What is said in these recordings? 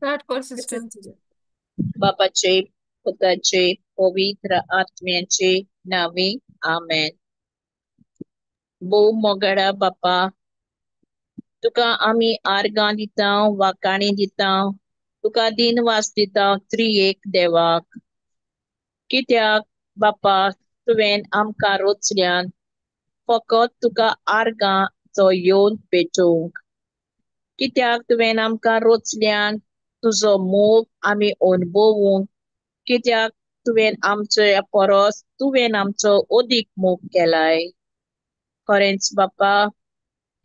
Start कर sister. बापाचे, पुताचे, पवित्र आत्म्याचे नावे, आमेन. भोव मोगाडा बापा, तुका आमी आर्गां दिता, वाकाणी दिता, तुका दिनवास दिता त्रिएक देवाक. कित्याक बापा तुवें आमकां रोचल्यान फकत तुका आर्गांचो येवन पेटोवंक. कित्याक तुवें आमकां रोचल्यान तुजो मोग आमी अणभवूंक. कित्याक तुवें आमचे परस तुवें आमचो अदीक मोग केलाय. खरेंच बापा,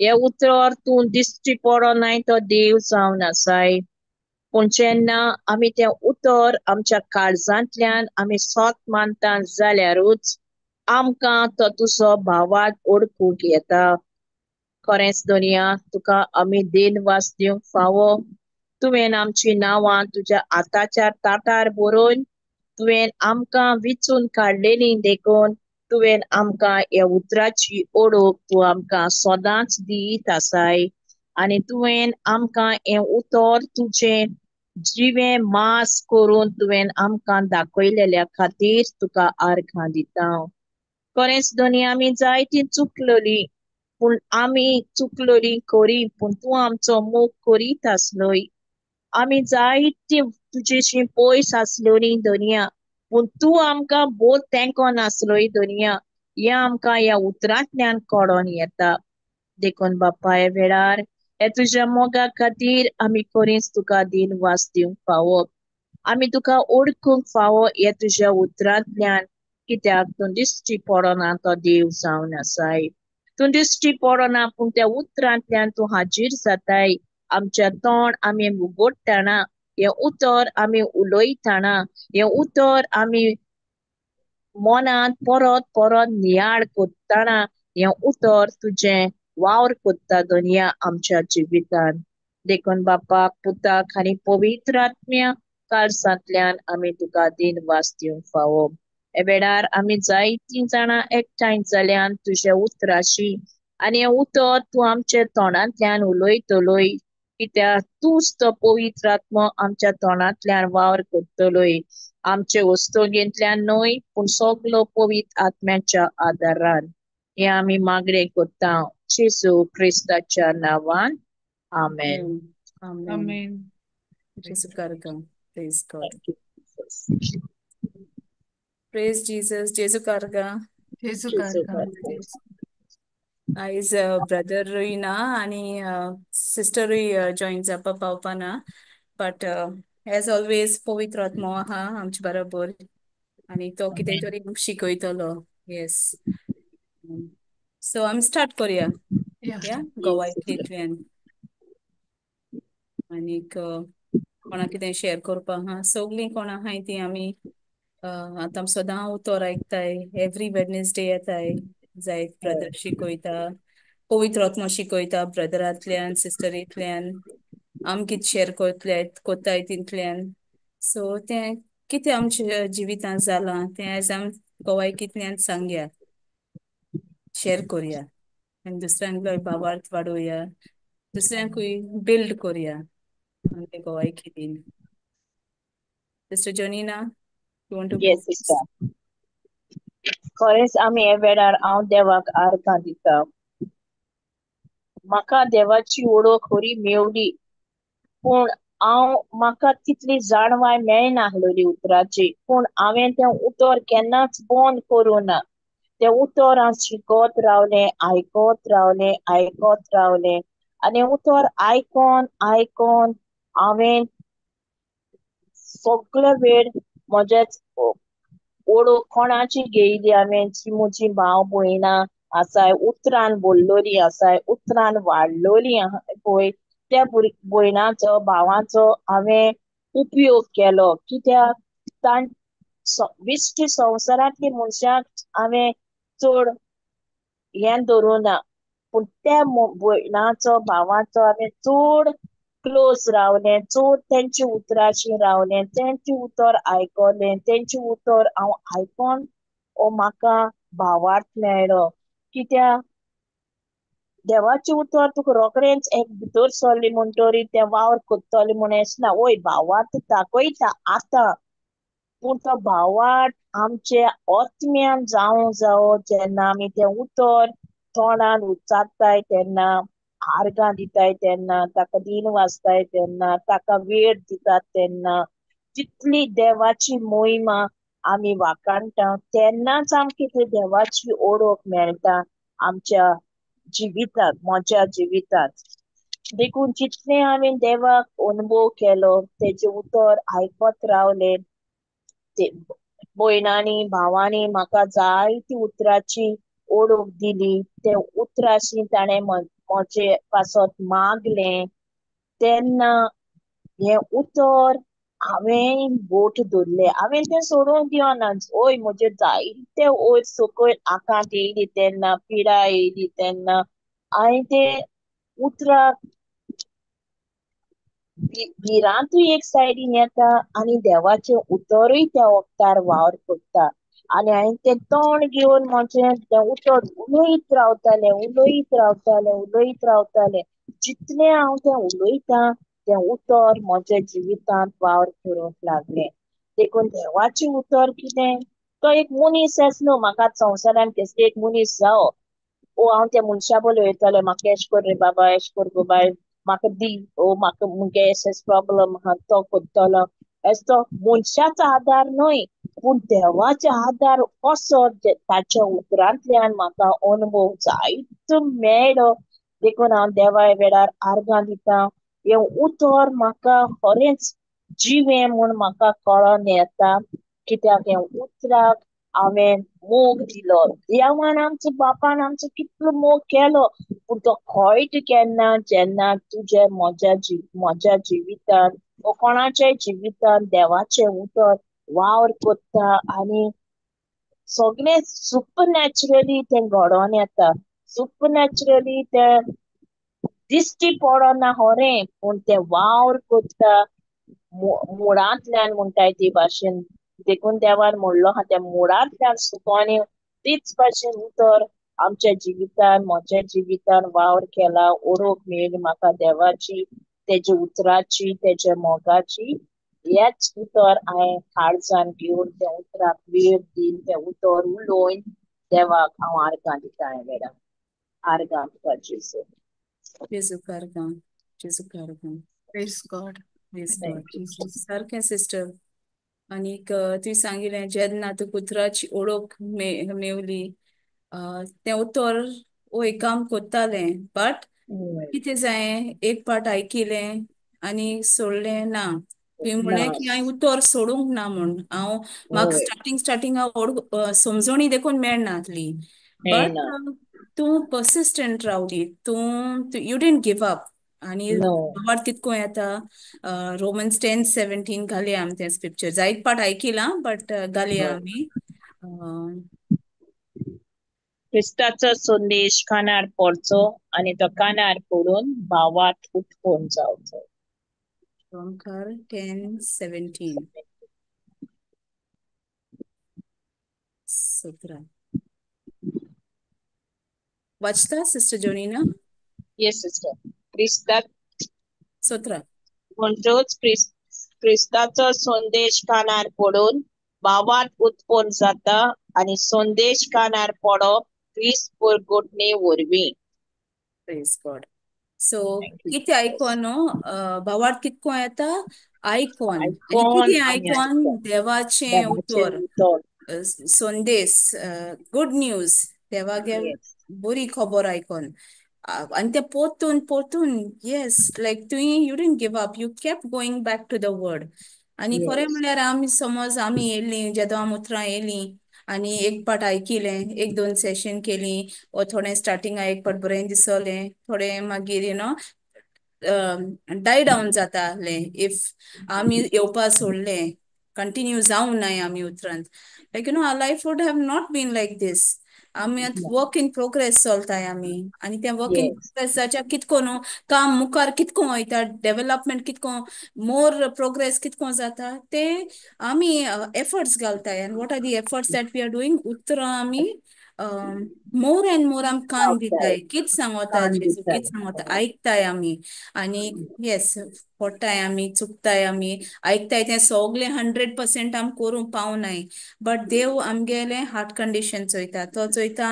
हे उतर तूं दिश्टी पडनाय तो देव जावन आसाय. पूण जेन्ना आमी तें उतर आमच्या काळजांतल्यान आमी सोत मानता जाल्यारूच आमकां तो तुजो भावात ओळखूंक येता. खरेंच दोनया, तुका आमी दिनवास दिवंक फावो. तुवें आमची नांवां तुज्या आताच्या ताटार बरोवन तुवें आमकां विचून काडलेली, देखून तुवें आमकां ह्या उतराची ओळख तूं आमकां सदांच दीत आसाय. आनी तुवें आमकां हें उतर तुजें जिवें मास करून तुवें आमकां दाखयलेल्या खातीर तुका आर्गां दिता. खरेंच दोनी, आमी जायती चुकलोली, पूण आमी चुकलोली खरी, पूण तूं आमचो मोग करीत आसलोय. आमी जायती तुजेशी पयस आसलोली दोनया, पूण तूं आमकां भोव तेंकोन आसलोय दोनया. हें आमकां ह्या उतरांतल्यान कळोन येता. देखून बापा, ह्या वेळार हे तुज्या मोगा खातीर आमी खरेंच तुका दिनवास दिवंक फावो. आमी तुका ओळखूंक फावो हे तुज्या उतरांतल्यान. कित्याक तूं दिश्टी पडना तो देव जावन आसाय. तूं दिश्टी पडना, पूण त्या उतरांतल्यान तूं हाजीर जाताय. आमच्या तोंड आमी उगडटना, हें उतर आमी उलयतना, हें उतर आमी मनांत परत परत नियाळ करतना, हें उतर तुजें वावर करता दोनया आमच्या जिवितान. देखून बापाक, पुताक आनी पवित्र आत्म्या काळजांतल्यान आमी तुका दिनवास दिवंक फावो. हे वेळार आमी जायतीं जाणां एकठांय जाल्यान तुज्या उतराशी, आनी हें उतर तूं आमच्या तोंडांतल्यान उलयतलोय. कित्याक तूंच तो पवित्र आत्मो आमच्या तोंडांतल्यान वावर करतलोय, आमचे वस्तुगेंतल्यान न्हय, पूण सगलो पवित्र आत्म्याच्या आदारान. हें आमी मागणें करता जेजू क्रिस्ताच्या नांवान, आमेन. आमेन. आमेन. जेजू कार्गा. Praise God. Thank you, Jesus. Praise Jesus. जेजू कार्गा. जेजू जेजू कार्गा. कार्गा. आयज ब्रदरूय ना आनी सिस्टरूय जॉईन जावपा पावपा ना, बट एज ऑलवेज पवित्र आत्मो आहा आमचे बरोबर आनी तो कितें तरी शिकयतलो. येस, सो आमी स्टार्ट करुया. या गोवायतल्यान आनीक कोणा कितें शेअर करपा आहा, सगळीं कोण आहाय ती आमी आतां सदां उतर आयकताय, एवरी वेडनेसडे येताय, जायत ब्रदर शिकयता, पवित्र आत्मो शिकयता ब्रदरांतल्यान, सिस्टरींतल्यान, आम कितें शेअर करतले कोत्ताय तितल्यान. सो तें कितें आमच्या जिवितांत जालां तें आयज आम गोवायकींतल्यान सांगया, शेअर करुया आनी दुसऱ्यांकूय भावार्थ वाडोवया, दुसऱ्यांकूय बिल्ड करुया आमचे गोवायकीन. Sister Jonina, you want to go? Yes, sister. खरेंच आमी हे वेळार हांव देवाक आर्गां दिता. म्हाका देवाची ओळख खरी मेवली, पूण हांव म्हाका तितली जाणवाय मेळनासली उतराची. पूण हांवें तें उतर केन्नाच बंद करूं ना. तें उतर हांव शिकत रावलें, आयकत रावलें, आयकत रावलें. आनी उतर आयकोन आयकोन हांवें सगळे वेळ म्हजेच ओळख कोणाची घेयली. हांवें जी म्हजी भाव भयणां आसाय, उतरान बोल्लोली आसाय, उतरान वाडलोली आहाय पळय, त्या भयणाचो भावाचो हांवें उपयोग केलो. कित्याक तां विश्ट संवसारांतली मनशांक हांवें चड हें धरूं ना, पूण त्या भयणाचो भावाचो हांवें चड क्लोज रावलें, चड तेंच्या उतराचेर रावलें, तेंचें उतर आयकलें, तेंचें उतर हांव आयकोन हो म्हाका भावार्थ मेळ्ळो. कित्याक देवाचें उतर तुका रोखडेंच एक भितर सरली म्हणटरी तें वावर करतलें म्हूण अशें ना. वय भावार्थ दाखयता आतां, पूण तो भावार्थ आमचे आत्म्यान जावं जावो जेन्ना आमी तें उतर तोंडान उच्चारताय तेन्ना, आर्गां दिताय तेन्ना, ताका दिन वाचताय तेन्ना, ताका वेळ दितात तेन्ना, जितली देवाची मोहिमा आमी वाखाणटा तेन्नाच आमकां ते देवाची ओळख मेळटा आमच्या जिवितांत, म्हज्या जिवितांत. देखून जितलें हांवें देवाक अनुभव केलो, तेजें उतर आयकत रावलें, ते भयणांनी भावांनी म्हाका जायती उतराची ओळख दिली, ते उतराशी ताणें म्हजे पासत मागलें तेन्ना हें उतर हांवें बोट धरलें, हांवें तें सोडूंक दिवना. ओय म्हजे जायते वयर सकयल आकांत येयली तेन्ना, पिडा येयली तेन्ना हांवें ते उतराक भिरांतूय एक सायडीन येता आनी देवाचें उतरूय त्या वखदार वावर करता. आनी हांवें तें तोंड घेवन म्हजें तें उतर उलयत रावतालें, उलयत रावतालें, उलयत रावतालें. जितलें हांव तें उलयतां तें उतर म्हज्या जिवितांत वावर करूंक लागलें. देखून देवाचें उतर कितें, तो एक मनीस आसलो म्हाका संवसारान कसली एक मनीस जावो, ओ हांव त्या मनशा बोल वयतालें, म्हाका एश कर रे बाबा, एश कर गो बाय, म्हाका दी, ओ म्हाका मुगे एस एस प्रॉब्लम आहा तो करतलो. एस तो मनशाचो आदार न्हय, पूण देवाचो आदार कसो ताच्या उतरांतल्यान म्हाका अनुभव जायतो मेळ्ळो. देखून हांव देवा वेळार आर्गां दिता. हें उतर म्हाका खरेंच जिवें म्हूण म्हाका कळोन येता, कित्याक हें उतराक हांवें मोग दिलो. देवान आमचो बापान आमचो कितलो मोग केलो, पूण तो कळटा केन्ना, जेन्ना तुजे म्हज्या म्हज्या जिवितांत वो कोणाच्याय जिवितांत देवाचें उतर वावर करता आनी सगळें सुपरनॅचरली तें घडोवन येता. सुपरनॅचरली तें दिश्टी पडना खरें, पूण तें वावर करता मुळांतल्यान म्हणटाय ती भाशेन. देखून देवान म्हणलो आहा त्या मुळांतल्यान सुकोन तीच भाशेन उतर आमच्या जिवितान म्हज्या जिवितान वावर केला. ओळख मेळ्ळी म्हाका देवाची, तेज्या उतराची, तेज्या मोगाची. हेच उतर हांवें काळजान घेवन त्या उतराक वेळ दिवन तें उतर उलोवन देवाक हांव आर्गां दिता. ह्या वेळार आर्गां तुका जेजू. जेजू आर्गां, जेजू आर्गां. Praise God. Praise God. सारकें सिस्टर. आनीक तुवें सांगिल्लें जेन्ना तुका उतराची ओळख मेवली, तें उतर वय काम करतालें, बट कितें जायें एक पाट आयकिलें आनी सोडलें ना. तुवें म्हणलें की हांवें उतर सोडूंक ना म्हूण. हांव म्हाका स्टार्टींग स्टार्टींग हांव समजणी देखून मेळनासली, बट तूं पर्सिस्टंट रावली, तूं you didn't give up. आनी भावार्थ कितको येता, रोमन्स 10:17 घालया आमी तें स्क्रिप्चर. जायत पाट आयकिलां बट घालया आमी. क्रिस्ताचो संदेश कानार पडचो आनी तो कानार पडून भावार्थ उत्पन्न जावचो. रोमकार 10:17 17 वाचता सिस्टर जोनीना? Yes sister. क्रिस्ता 17 म्हणटच क्रिस्ताचो संदेश कानार पडून भावार्थ उत्पन्न जाता आनी संदेश कानार पडप क्रिस्त परगटणे वरवीं. Praise God. सो कितें आयकोन न्हू, भावार्थ कितको येता आयकोन. आनी कितें आयकोन? देवाचें उतर, संदेश, गुड न्यूज, देवागे बरी खबर आयकोन. आनी तें पोतून पोतून, येस, लायक तुवें you didn't give up, you kept going back to the word. आनी खरें म्हणल्यार आमी समज आमी येयलीं जेदो आमी उतरां येयलीं आनी एक पाट आयकिलें, एक दोन सेशन केलीं, वो थोडें स्टार्टिंगा एक पाट बरें दिसलें, थोडें मागीर you know die down जाता आहलें. If आमी येवपा सोडलें, कंटिन्यू जावं नाय आमी उतरांत, like you know our life would have not been like this. आमी आतां वर्क इन प्रोग्रेस चलताय आमी, आनी तें वर्क इन प्रोग्रेस जाच्या कितको न्हू काम मुखार कितको वयता, डेवलपमेंट कितको, मोर प्रोग्रेस कितको जाता, तें आमी एफर्ट्स घालताय. आनी what are the efforts that we are doing? उतरां आमी मोर एंड मोर आम कान पावताय दिताय, कित सांगोता कान जेजू, दिताय कित सांगोता हय आयकताय आमी. आनी येस, पडटाय आमी, चुकताय आमी, आयकताय तें सगळें 100% आम करूंक पावनाय, बट देव आमगेलें हार्ट कंडीशन चोयता, तो चोयता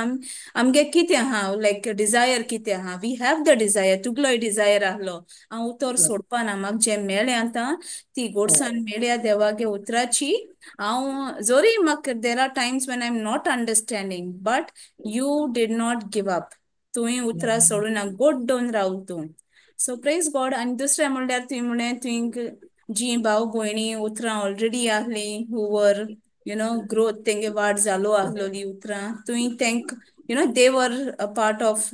आमगे कितें आहा, लायक डिजायर कितें आहा, we have the desire, तुगलोय Dzire आहलो हांव उतर सोडपा ना, म्हाका जें मेळ्ळें आतां ती गोडसान मेळ्ळ्या देवागे उतराची. हांव जोरी म्हाका there are times when I am not understanding, but you did not give up, तुवें उतरां सोडूं ना, गोड दोन रावल तूं. सो प्रेज गॉड. आनी दुसरें म्हणल्यार तुवें म्हणलें तुवें जी भाव भयणी उतरां already आहलीं, who were you know growth तेंगे वाड जालो आहलोली उतरां, तुवें तेंक you know they were a part of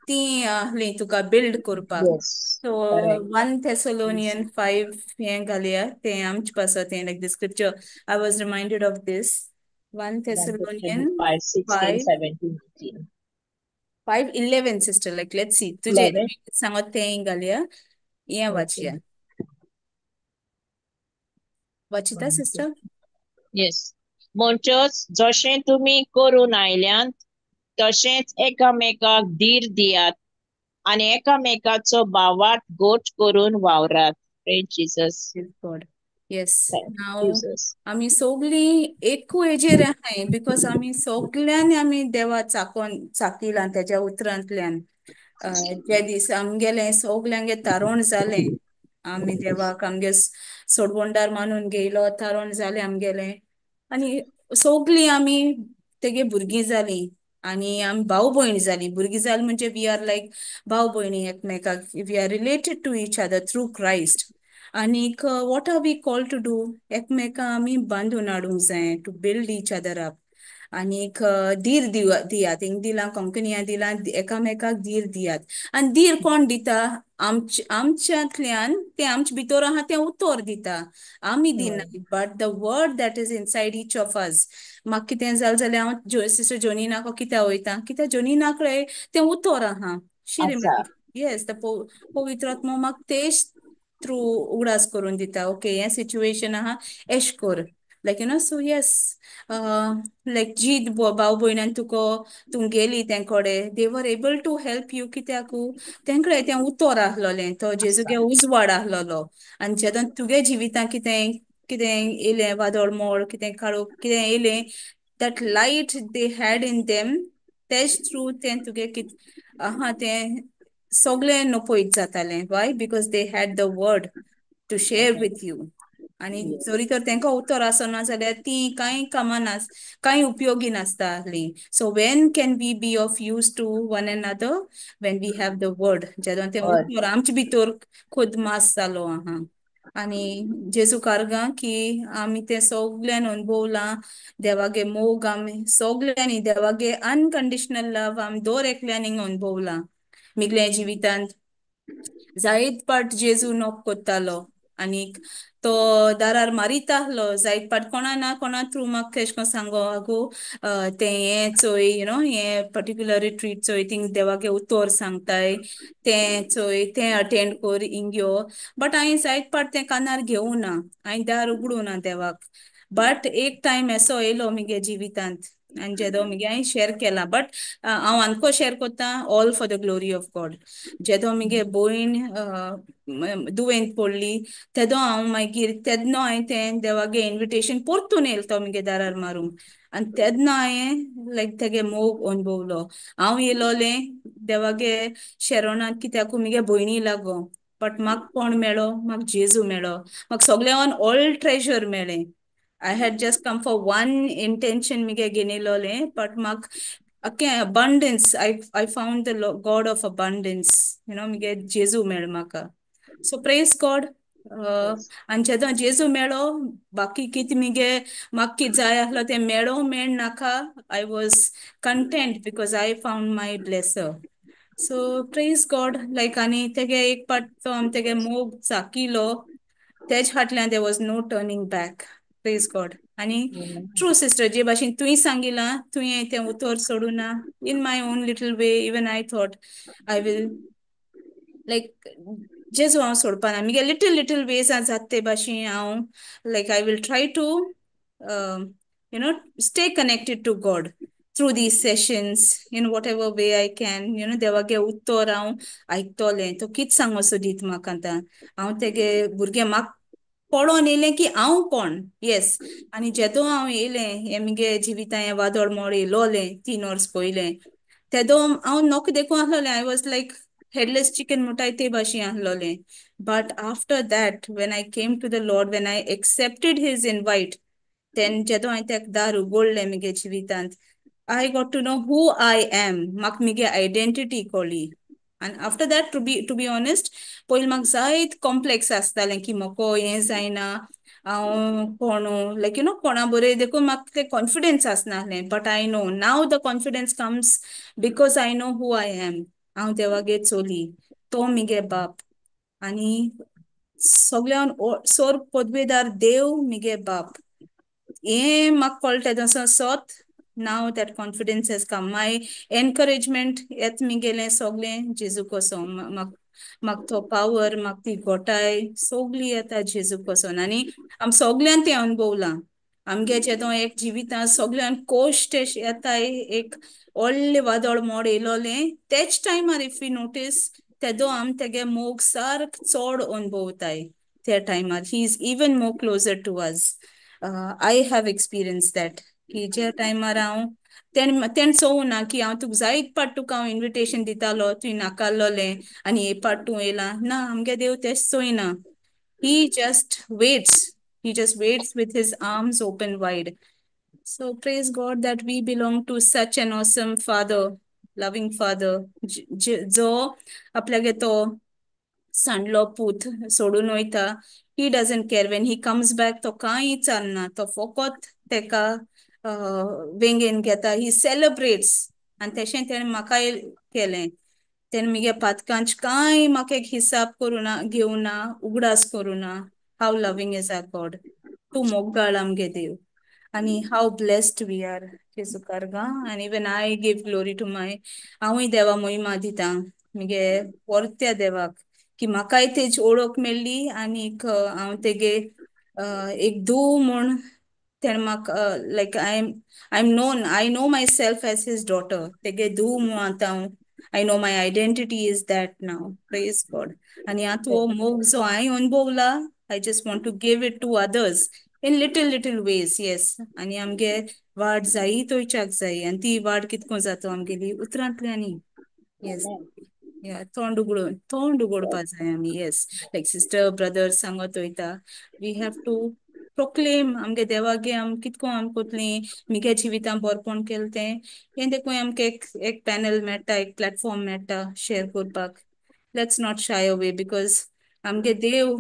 ती आहलीं तुका बिल्ड करपाक. Yes so correct 1 Thessalonian 5 हें घालया, तें आमचे पासत हें like the scripture I was reminded of this. 1 Thessalonian 5 16 5 17 18 5:11 sister, like let's see तुजे 11 सांगत तें घालया, हें वाचया. वाचिता सिस्टर? येस. म्हणचोच जशें तुमी करून आयल्यात तशेंच एकामेकाक धीर दियात आनी एकामेकाचो भावार्थ गोट करून वावरात. Praise Jesus. God. Yes. Thank now Jesus. आमी सगळीं एकू हेजेर आहाय, because आमी सगल्यांनी आमी देवा चाकोन चाकिलां तेज्या उतरांतल्यान. जे दीस आमगेलें सगल्यांगे तारोण जालें, आमी देवाक आमगे सोडवणदार मानून घेयलो, तारोण जालें आमगेलें, आनी सगळीं आमी तेगे भुरगीं जालीं आनी आमी भाव भयण जालीं. भुरगीं जालीं म्हणजे we are लायक भाव भयणी एकमेकाक, we are related to each other through Christ. आनीक what are we call to do, एकमेकां आमी बांदून हाडूंक जाय, to build each other up. आनीक धीर दियात, हिंग दिलां कोंकणीया दिलां, एकामेकाक धीर दियात. आनी धीर कोण दिता? आमच्यांतल्यान तें आमचे भितर आहा तें उतर दिता, आमी दिना, but the word that is inside each of us. म्हाका कितें जालें जाल्यार हांव सिस्टर जोनीनाक कित्याक वयता, कित्याक जोनीना कडेन तें उतर आहा. शी रिमायंड, येस, the पवित्र आत्मो म्हाका तेच थ्रू उगडास करून दिता, ओके हें सिच्युएशन आहा एश कर, like you know. So yes, like जी भाव भयणान तुका तूं गेली तें कडेन, they were able to help you, कित्याकू तेंकडे तें उतर आहलोलें, तो जेजूगे उजवाड आहलोलो. आनी जेदोन तुगे जिवितां कितें कितें येयलें, वादळ मोड कितें काळोख कितें येयलें, that light they had in them, तेज थ्रू तें तुगे कित आहा तें सगळें नपयत जातालें. Why? Because they had the word to share with you. आनी जरी तर तेंकां उतर आसना जाल्यार ती कांय कामां नास, कांय उपयोगी नासता आहलीं. So when can we be of use to one another? When we have the word. जेदोन तें उतर आमचे भितर खुद मास जालो आहा. आनी जेजू कारगां की आमी तें सगल्यांनी अनुभवलां, देवागे मोग आमी सगल्यांनी, देवागे अनकंडिशनल लव आमी दर एकल्यांनी अनुभवलां. मिगल्या जिवितांत जायत पाट जेजू नोक कोत्तालो आनीक तो दारार मारीत आहलो, जायत पाट कोणा ना कोणा थ्रू म्हाका एशें कोन्न सांगो, आगो तें हें चोय, you know हें पर्टिक्युलर रिट्रीट चोय, थिंग देवागे उतोर सांगताय तें चोय, तें अटेंड कोर, हिंग यो. बट हांवें जायत पाट तें कानार घेवूं ना, हांवें दार उगडूं ना देवाक. बट एक टायम एसो येयलो मुगे जिवितांत आनी जेदो मुगे हांवें शेर केलां, बट हांव आनको शेर कोत्ता, all for the glory of God. जेदो मुगे भयण दुयेंत पडली तेदो हांव मागीर तेन्ना हांवें तें देवागे इन्विटेशन परतून येयलो तो मुगे दारार मारूंक, आनी तेन्ना हांवें लायक तेगे मोग अनुभवलो. हांव येयलोलें देवागे शेरोणांत कित्याकू मुगे भयणी लागो, बट म्हाका कोण मेळ्ळो, म्हाका जेजू मेळ्ळो, म्हाका सगळ्यान ऑल ट्रेजर मेळ्ळें. I had just come for one intention मिगे घेनिलोलें, but म्हाका अके abundance, I found the God of abundance, you know, मिगे जेजू मेळ म्हाका. So praise God. आनी जेदो जेजू मेळ्ळो, बाकी कितें मिगे म्हाका कितें जाय आहलो तें मेळो मेळ नाका, I was content because I found my blesser. So praise God. Like आनी तेगे एक पाट तो आमी तेगे मोग चाकिलो, तेज फाटल्यान there was no turning back. Praise God. आनी ट्रू सिस्टर, जे भाशेन तुवें सांगिलां, तुवें तें उतर सोडूं ना, in my own little way even I thought I will like जेजू हांव सोडपाना, मुगे लिटल लिटल वेज जाता ते भाशेन हांव like I will try to you know stay connected to God. through these sessions in whatever way I can, you know, देवागे उत्तर हांव आयकतलें. तो कित सांगो सोदीत म्हाका आतां, हांव तेगे भुरगें म्हाका पळोवन येयलें की हांव कोण. येस, आनी जेदो हांव येयलें हें मुगे जिवितां हें वादळ मोड येयलोलें 3 वर्स पयलें, तेदो हांव नोक देखून आसलोलें. I was like headless chicken मुटाय ते भाशेन आसलोलें. But after that when I came to the Lord, when I accepted his invite, then जेदो हांवें तेका दार उगडलें मुगे जिवितांत, I got to know who I am. म्हाका मुगे आयडेंटिटी कळ्ळी. आनी after that to be honest, पयलीं म्हाका जायत कॉम्प्लेक्स आसतालें की म्हाका हें जायना, हांव कोण, लायक you know कोणा बरें देखून म्हाका तें confidence आसनासलें. But I know now the confidence comes because I know who I am. हांव देवागे चली, तो मुगे बाप, आनी सगळ्यान सोर पदवेदार देव मुगे बाप, हें म्हाका कळटा तसो सत. Now that confidence has come. My encouragement येत मुगेलें सगळें जेजू कोसोन, म्हाका तो पावर, म्हाका ती गोटाय सगळी येता जेजू कोसोन. आनी आम सगळ्यान तें अनुभवलां आमगे जेदो एक जिवितां सगळ्यान कोश्ट येताय, एक व्हडलें वादळ मोड येयलोलें तेच टायमार if we notice, तेदो आम तेगे मोग सारक चड अनुभवताय. त्या टायमार he is even more closer to us. I have experience that की ज्या टायमार हांव तेणें चोवना की हांव तुका जायत पाट तुका हांव इन्विटेशन दितालो, तुवें नाकारलोलें आनी हे पाट तूं येयला ना. आमगे देव तेंच चोयना. He just waits. He just waits with his arms open wide. So praise God that we belong to such an awesome Father, loving Father, जो आपल्यागे तो सांडलो पूत सोडून वयता. He doesn't care when he comes back, तो कांय विचारना, तो फकत तेका वेंगेन घेता. He celebrates. आनी तेशें तेणें म्हाकाय केलें. तेणें मुगे पातकांच कांय म्हाका एक हिसाब करुना, घेवना, उगडास करुना. How loving is our God. तूं मोगाळ आमगे देव. आनी how blessed we are. जेजू कारगा. आनी even I give glory to my, हांवूय देवा मोहिमा दिता मुगे परत्या देवाक की म्हाकाय तेजी ओळख मेळ्ळी आनीक हांव तेगे एक धूव म्हूण तेणें म्हाका, like I am known, I know myself as his daughter. तेगे धूव म्हूण आतां हांव, I know my identity is that now. Praise God. आनी आतां हो मोग जो हांवें अनुभवला, I just want to give it to others in little little ways. Yes. आनी आमगे वाड जायी तोयच्याक जायी, आनी ती वाड कितको जाता आमगेली उतरांतल्यानी. येस, या तोंड उगडून, तोंड उगडपा जाय आमी. येस, लायक सिस्टर ब्रदर सांगत वयता, we have to proclaim आमगे देवागे आम कितको आम कोतली मुगे जिवितां बरपण केलें तें, हें देखून आमकां एक एक पॅनल मेळटा, एक प्लॅटफॉर्म मेळटा शेअर करपाक. Let's not shy away because आमगे देव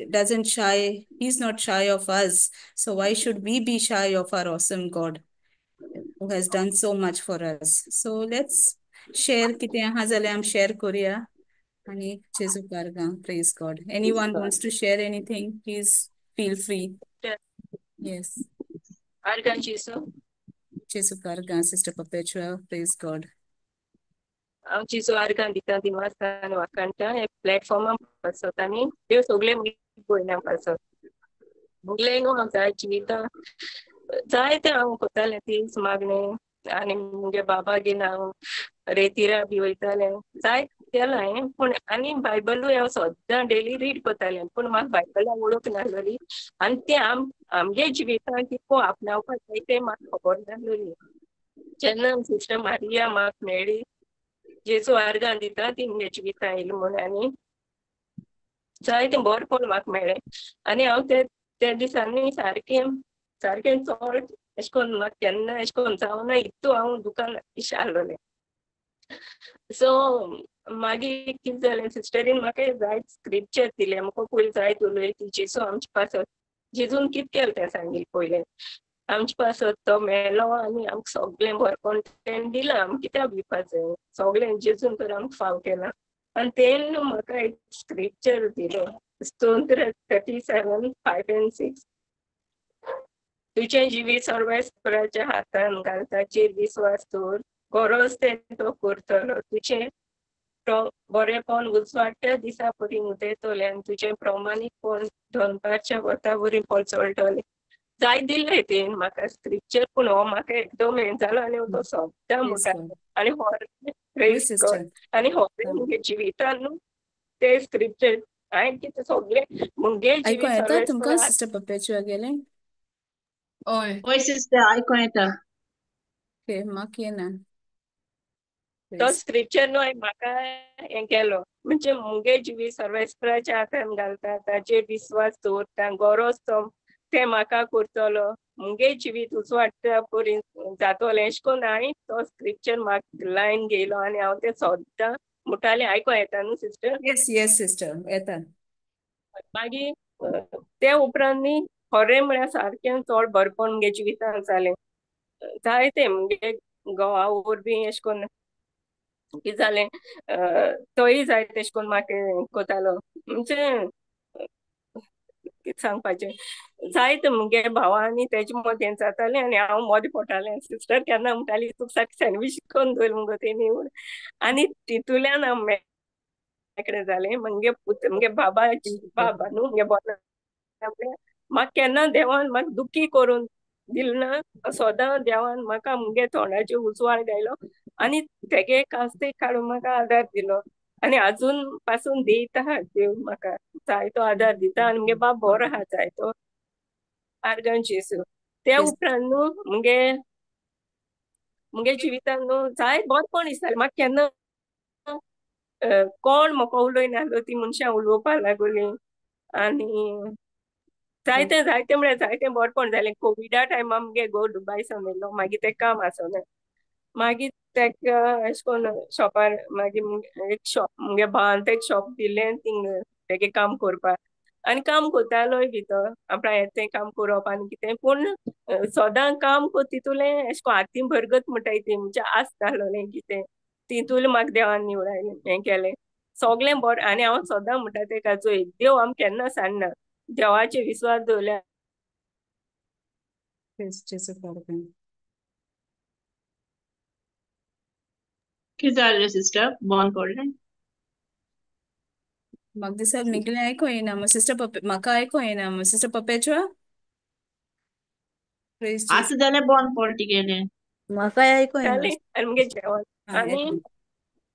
doesn't shy, he is not shy of us, so why should we be shy of our awesome God who has done so much for us. So let's share कितें आहा जाल्यार आमी share करुया. आनी जेजू कारगां. Praise God. Anyone wants to share anything, please feel free. Yes. आर्गां जेजू. जेजू कारगां sister Perpetua. Praise God. हांव जेजू आर्गां दिता दिमासान वाखाणटा हे प्लॅटफॉर्मा पासत आनी देव सगळे मुगे भयणां पासत मुगले न्हू हांव जाय जिवितां जायते हांव कोतालें तीच मागणें आनी मुगे बाबा घेवन हांव रेतिरा बी वयतालें जायत केलां हांवें. पूण आनी बायबलूय हांव सद्दां डेली रीड कोतालें, पूण म्हाका बायबला वळख नासलोली आनी तें आमगे जिवितां कितको आपणावपाक जाय तें म्हाका खबर नासलोली. जेन्ना सिस्टर मारिया म्हाका मेळ्ळी, जेजू आर्गां दिता ती मुगे जिवितां येयली म्हूण, आनी जायतें बरेंपण म्हाका मेळ्ळें. आनी हांव त्या दिसांनी सारकें सारकें चड एशें कोन्न म्हाका केन्ना एशें कोन्न जावना इतू हांव दुकान इशें आहलोलें. सो मागीर कितें जालें, सिस्टरीन म्हाका जायत स्क्रिप्चर दिलें, म्हाका पयलीं जायत उलयली ती जेजू आमचे पासत, जेजून कितें केलें तें सांगिल्लें पयलें आमचे पासत तो मेलो आनी आमकां सगळें बरेंपण तेणें दिलां, आमकां कित्याक भिवपाक जाय, सगळें जेजून तर आमकां फाव केलां. आनी तेणें म्हाका एक स्क्रिप्चर दिलो, स्तोत्र 37:5 and 6. तुजें जिवीत सर्वेस्पराच्या हातान घाल, ताचेर विस्वास दवर, गरज तें तो करतलो, तुजें बरेंपण उजवाडट्या दिसा परी उदेतलें आनी तुजें प्रमाणीकपण दनपारच्या वता वरी पळचळटलें. जाय दिल्ले तें म्हाका स्क्रिप्चर, पूण हो म्हाका एकदम हें जालो आनी तो सद्दां प्रेज म्हणटा. गॉड. आनी हो हय प्रेज गॉड. सिस्टर. आनी हो मुगे जिवितान न्हू ते स्क्रिप्चर हांवें कितें सगळें मुगे आयको जिवीत येता तुमकां सर्वेस्पर सिस्टर पप्पेचुआ गेलें? हय. हय सिस्टर, आयको येता. ओके, म्हाका येना. तो प्रेज. स्क्रिप्चर न्हू हांवें म्हाका हें केलो म्हणजे मुगे जिवीत सर्वेस्पराच्या हातान घालता, ताचेर विस्वास दवरता, गरज तो तें म्हाका करतलो, मुगे जिवीत उजवाडटा परी जातलें अशें करून हांवें तो स्क्रिप्चर म्हाका लायन घेयलो आनी हांव तें सद्दां म्हणटालें. आयको येता न्हू सिस्टर? येस येस सिस्टर, येता. मागीर ते उपरांत न्ही खरें म्हळ्यार सारकें चड बरेपण मुगे जिवितान जालें. जायतें मुगे घोवा वरवीं अशें करून कितें जालें, तोय जायते अशें करून म्हाका हें कोतालो, म्हणजे कितें सांगपाचें, जायते मुगे भावा आनी तेजे मदें जातालें आनी हांव मदें पडटालें. सिस्टर केन्ना म्हणटाली तुका सारकें सँडवीच करून दवर मुगो तेणी म्हूण. आनी तितूंतल्यान हांव मेकळें जालें. मुगे पूत मुगे बाबा बाबा न्हू मुगे बोना म्हाका केन्ना देवान म्हाका दुखी करून दिलें ना, सदां देवान म्हाका मुगे तोंडाचेर उजवाड घायलो आनी तेगे कास्तेक काडून म्हाका आदार दिलो आनी आजून पासून दिता आहा देव म्हाका जायतो आदार दिता. आनी मुगे बाब बरो आहा जायतो, आर्गां जेजू. त्या उपरांत न्हू मुगे मुगे जिवितान न्हू जायत बरेपण दिसतालें म्हाका. केन्ना कोण म्हाका उलयनासलो ती मनशां उलोवपाक लागली आनी जायते जायते म्हळ्यार जायते बरेपण जालें. कोविडा टायमार मुगे घोव दुबाय सावन येयलो, मागीर तें काम आसना, मागीर तेका अशें करून शॉपार मागीर एक शॉप मुगे भावान तेका शॉप दिलें थिंग तेगे काम करपाक आनी काम करतालोय बी तो आपणा तें काम करप आनी कितें, पूण सदां काम कर तितूलें अशें करून हातीं भरगत म्हणटाय ती, म्हणजे आस नासलोलें कितें तितूलें म्हाका देवान निवडायलें हें केलें सगळें बरें. आनी हांव सदां म्हणटा तेका चोय देव आमकां केन्ना सांडना, देवाचेर विस्वास दवरल्यार. प्रेज जेजू फादर. कितें जालें सिस्टर, बंद पडलें? म्हाका दिसता मिगलें आयको येना सिस्टर पप्पे, म्हाका आयको येना सिस्टर पप्पेचुआ. प्रेज जेजू. आतां जाल्यार बंद पडलें गेलें. म्हाकाय आयको येना. जालें आनी मुगे जेवण आं आनी येता.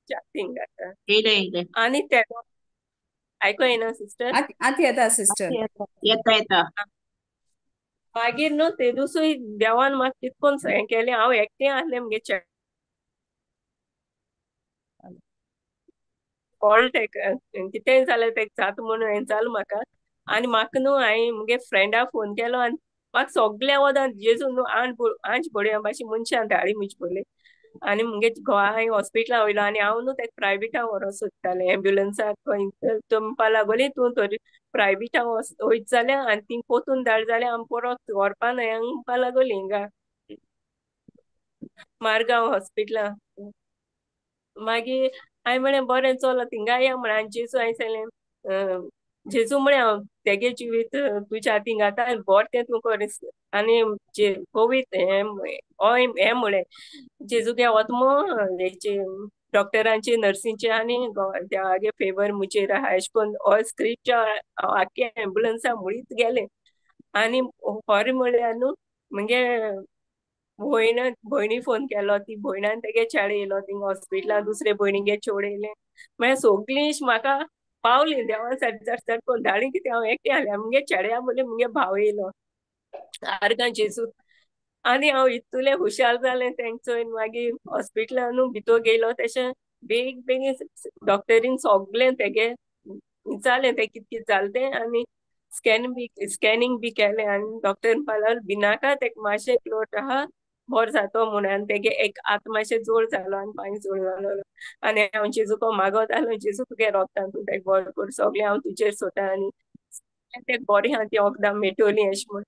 चार्जींग जाता येयलें येयलें. आनी ते आयको येना सिस्टर? आतां येता सिस्टर. येता येता. मागीर न्हू ते दिसूय देवान म्हाका कितकोन हें केलें, हांव एकटें आसलें मुगे कॉल तेका कितेंय जाल्यार तेका जाता म्हणून हें जालें म्हाका. आनी म्हाका न्हू हांवें मुगे फ्रेंडा फोन केलो आनी म्हाका सगल्या वदान जेजू न्हू आंज बडया भाशेन मनशां धाडी म्हजे पयलीं. आनी मुगे घोवा हांवें हॉस्पिटलां वयलो आनी हांव न्हू तेका प्रायवेटा व्हरोंक सोदतालें एम्ब्युलन्साक खंय, तो म्हणपा लागोली तूं तरी प्रायवेटा वयत जाल्यार आनी थिंग पोतून धाड जाल्यार आमी परत व्हरपा न्हय म्हणपा लागोली हिंगा मारगांव हॉस्पिटलां. मागीर हांवें म्हळें बरें चल थिंगा या म्हळें. आनी जेजू हांवें सांगलें जेजू म्हळें हांव तेगे जिवीत तुज्या हातीन घाता आनी बरें तें तूं कर. आनी जे कोवीत हें हें म्हळें जेजूगे वता हेचे डॉक्टरांचे नर्सींचे आनी देवागे फेवर म्हजेर आहा अशें करून हो स्क्रिप्ट हांव आख्खे एम्बुलन्सा मुळीत गेलें. आनी खरें म्हळ्यार न्हू मुगे भयणी फोन केलो, ती भयणान तेगे चेडो येयलो थिंग हॉस्पिटलान, दुसरे भयणीगे चेडो येयलें. मागीर सगळीं म्हाका पावलीं देवान सारकें चड चड करून धाडली कितें हांव एकटें आसलें. मुगे चेड्या बोली मुगे भाव येयलो आर्गां जेजू. आनी हांव इतलें हुशार जालें तेंक चोयन. मागीर हॉस्पिटलान न्हू भितर गेलो तशें बेग बेगीन डॉक्टरीन सगळें तेगे विचारलें तें कित कित जालें तें आनी स्कॅनिंग बी केलें. आनी डॉक्टर म्हणपाक लागलो भिनाका तेका मातशें क्लोट आहा बरो जातो म्हूण. आनी तेगे एक हात मातशें जोड जालो आनी पांय जोड जालो. आनी हांव जेजूको मागत आसलो जेजू तुगे रोगतान तूं तेका बरो कर, सगळें हांव तुजेर सोडटा आनी तेका बरें आहा ती वखदां मेळटलीं अशें म्हूण.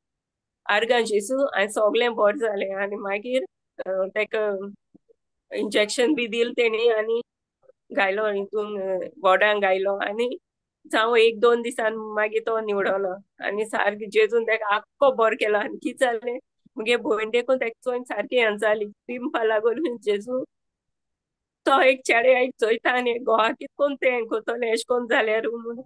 आर्गां जेजू. आनी सगळें बरें जालें. आनी मागीर तेका इंजेक्शन बी दिलें तेणी आनी घायलो हितून वॉर्डान घायलो. आनी जावं 1-2 दिसान मागीर तो निवडलो आनी सारकें जेजून तेका आख्खो बरो केलो. आनी कितें जालें मुगे भयण देखून तेका चोयन सारकी हें जाली, ती म्हणपाक लागली जेजू तो एक चेडे एक चोयता आनी घोवा कितकोन तें हें करतलें अशें कोन्न जाल्यार म्हणून.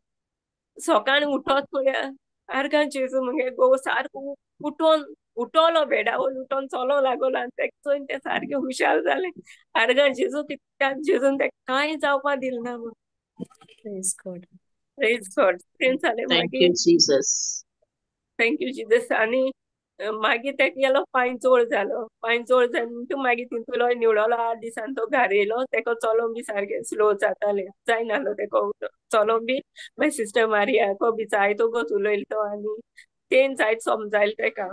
सकाळीं उठत पळया आर्गां जेजू मुगे घोव सारको उठोन उठोलो बेडावयर उठोन चलो लागलो आनी तेका चोयन तें सारकें हुशार जालें. आर्गां जेजू कित्याक जेजून तेका कांय जावपा दिलें ना म्हूण. Praise God. Praise God. तें जालें Thank मागीर. you, Jesus. Thank you Jesus. आनी मागीर तेका गेलो पांय जोड जालो. पांय जोड जालो म्हणटकीर मागीर तितूलो निवडलो 8 दिसान तो घार येयलो. तेका चलोंक बी सारकें स्लो जातालें, जायनासलो तेका चलोंक बी. मागीर सिस्टर मारियाको बी जायतो गो उलयलो तो आनी तेन जायत समजायलें तेका.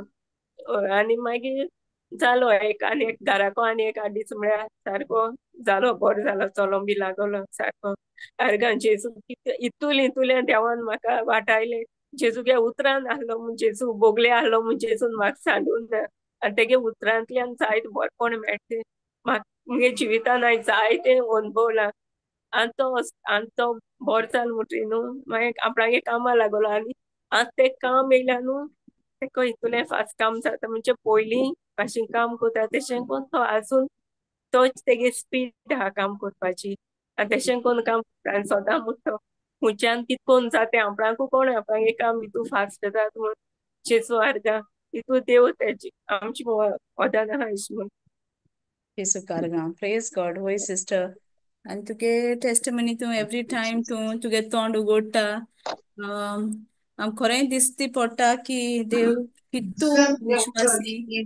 आनी मागीर जालो एक आनी एक घराको आनी एक 8 दीस म्हळ्यार सारको जालो, बरो जालो, चलोंक बी लागलो सारको. आर्गां जेजू इतूल इतूल्यान देवान म्हाका वाटायलें. जेजूगे उतरान आहलो म्हूण जेजू बोगले आहलो म्हूण जेजून म्हाका सांडून ना. आनी तेगे उतरांतल्यान जायत बरेपण मेळटा म्हाका. मुगे जिवितान हांवें जायतें अणभवलां. आनी तो आनी तो बरो जालो म्हणटकीर न्हू मागीर आपणागे कामां लागलो. आनी आतां तें काम येयल्या न्हू तेका इतलें फास्ट काम जाता. म्हणजे पयलीं भाशेन काम करता तेशें करून तो आजून तोच तेगे स्पीड आहा काम करपाची. आनी तेशें करून काम करता आनी सदां म्हणटा खंयच्यान कितकोन जाता आपणाकू कोण आपणागे काम इतू फास्ट जाता म्हूण. जेजू आर्गां इतू देव तेजी आमची वदान आहा अशें म्हूण. जेजू आर्गां. Praise God. होय सिस्टर. आनी तुगे टेस्टमनी तूं एवरी टायम तूं तुगे तोंड उगडटा. आमकां खरें दिसती पडटा की देव कितू विश्वासी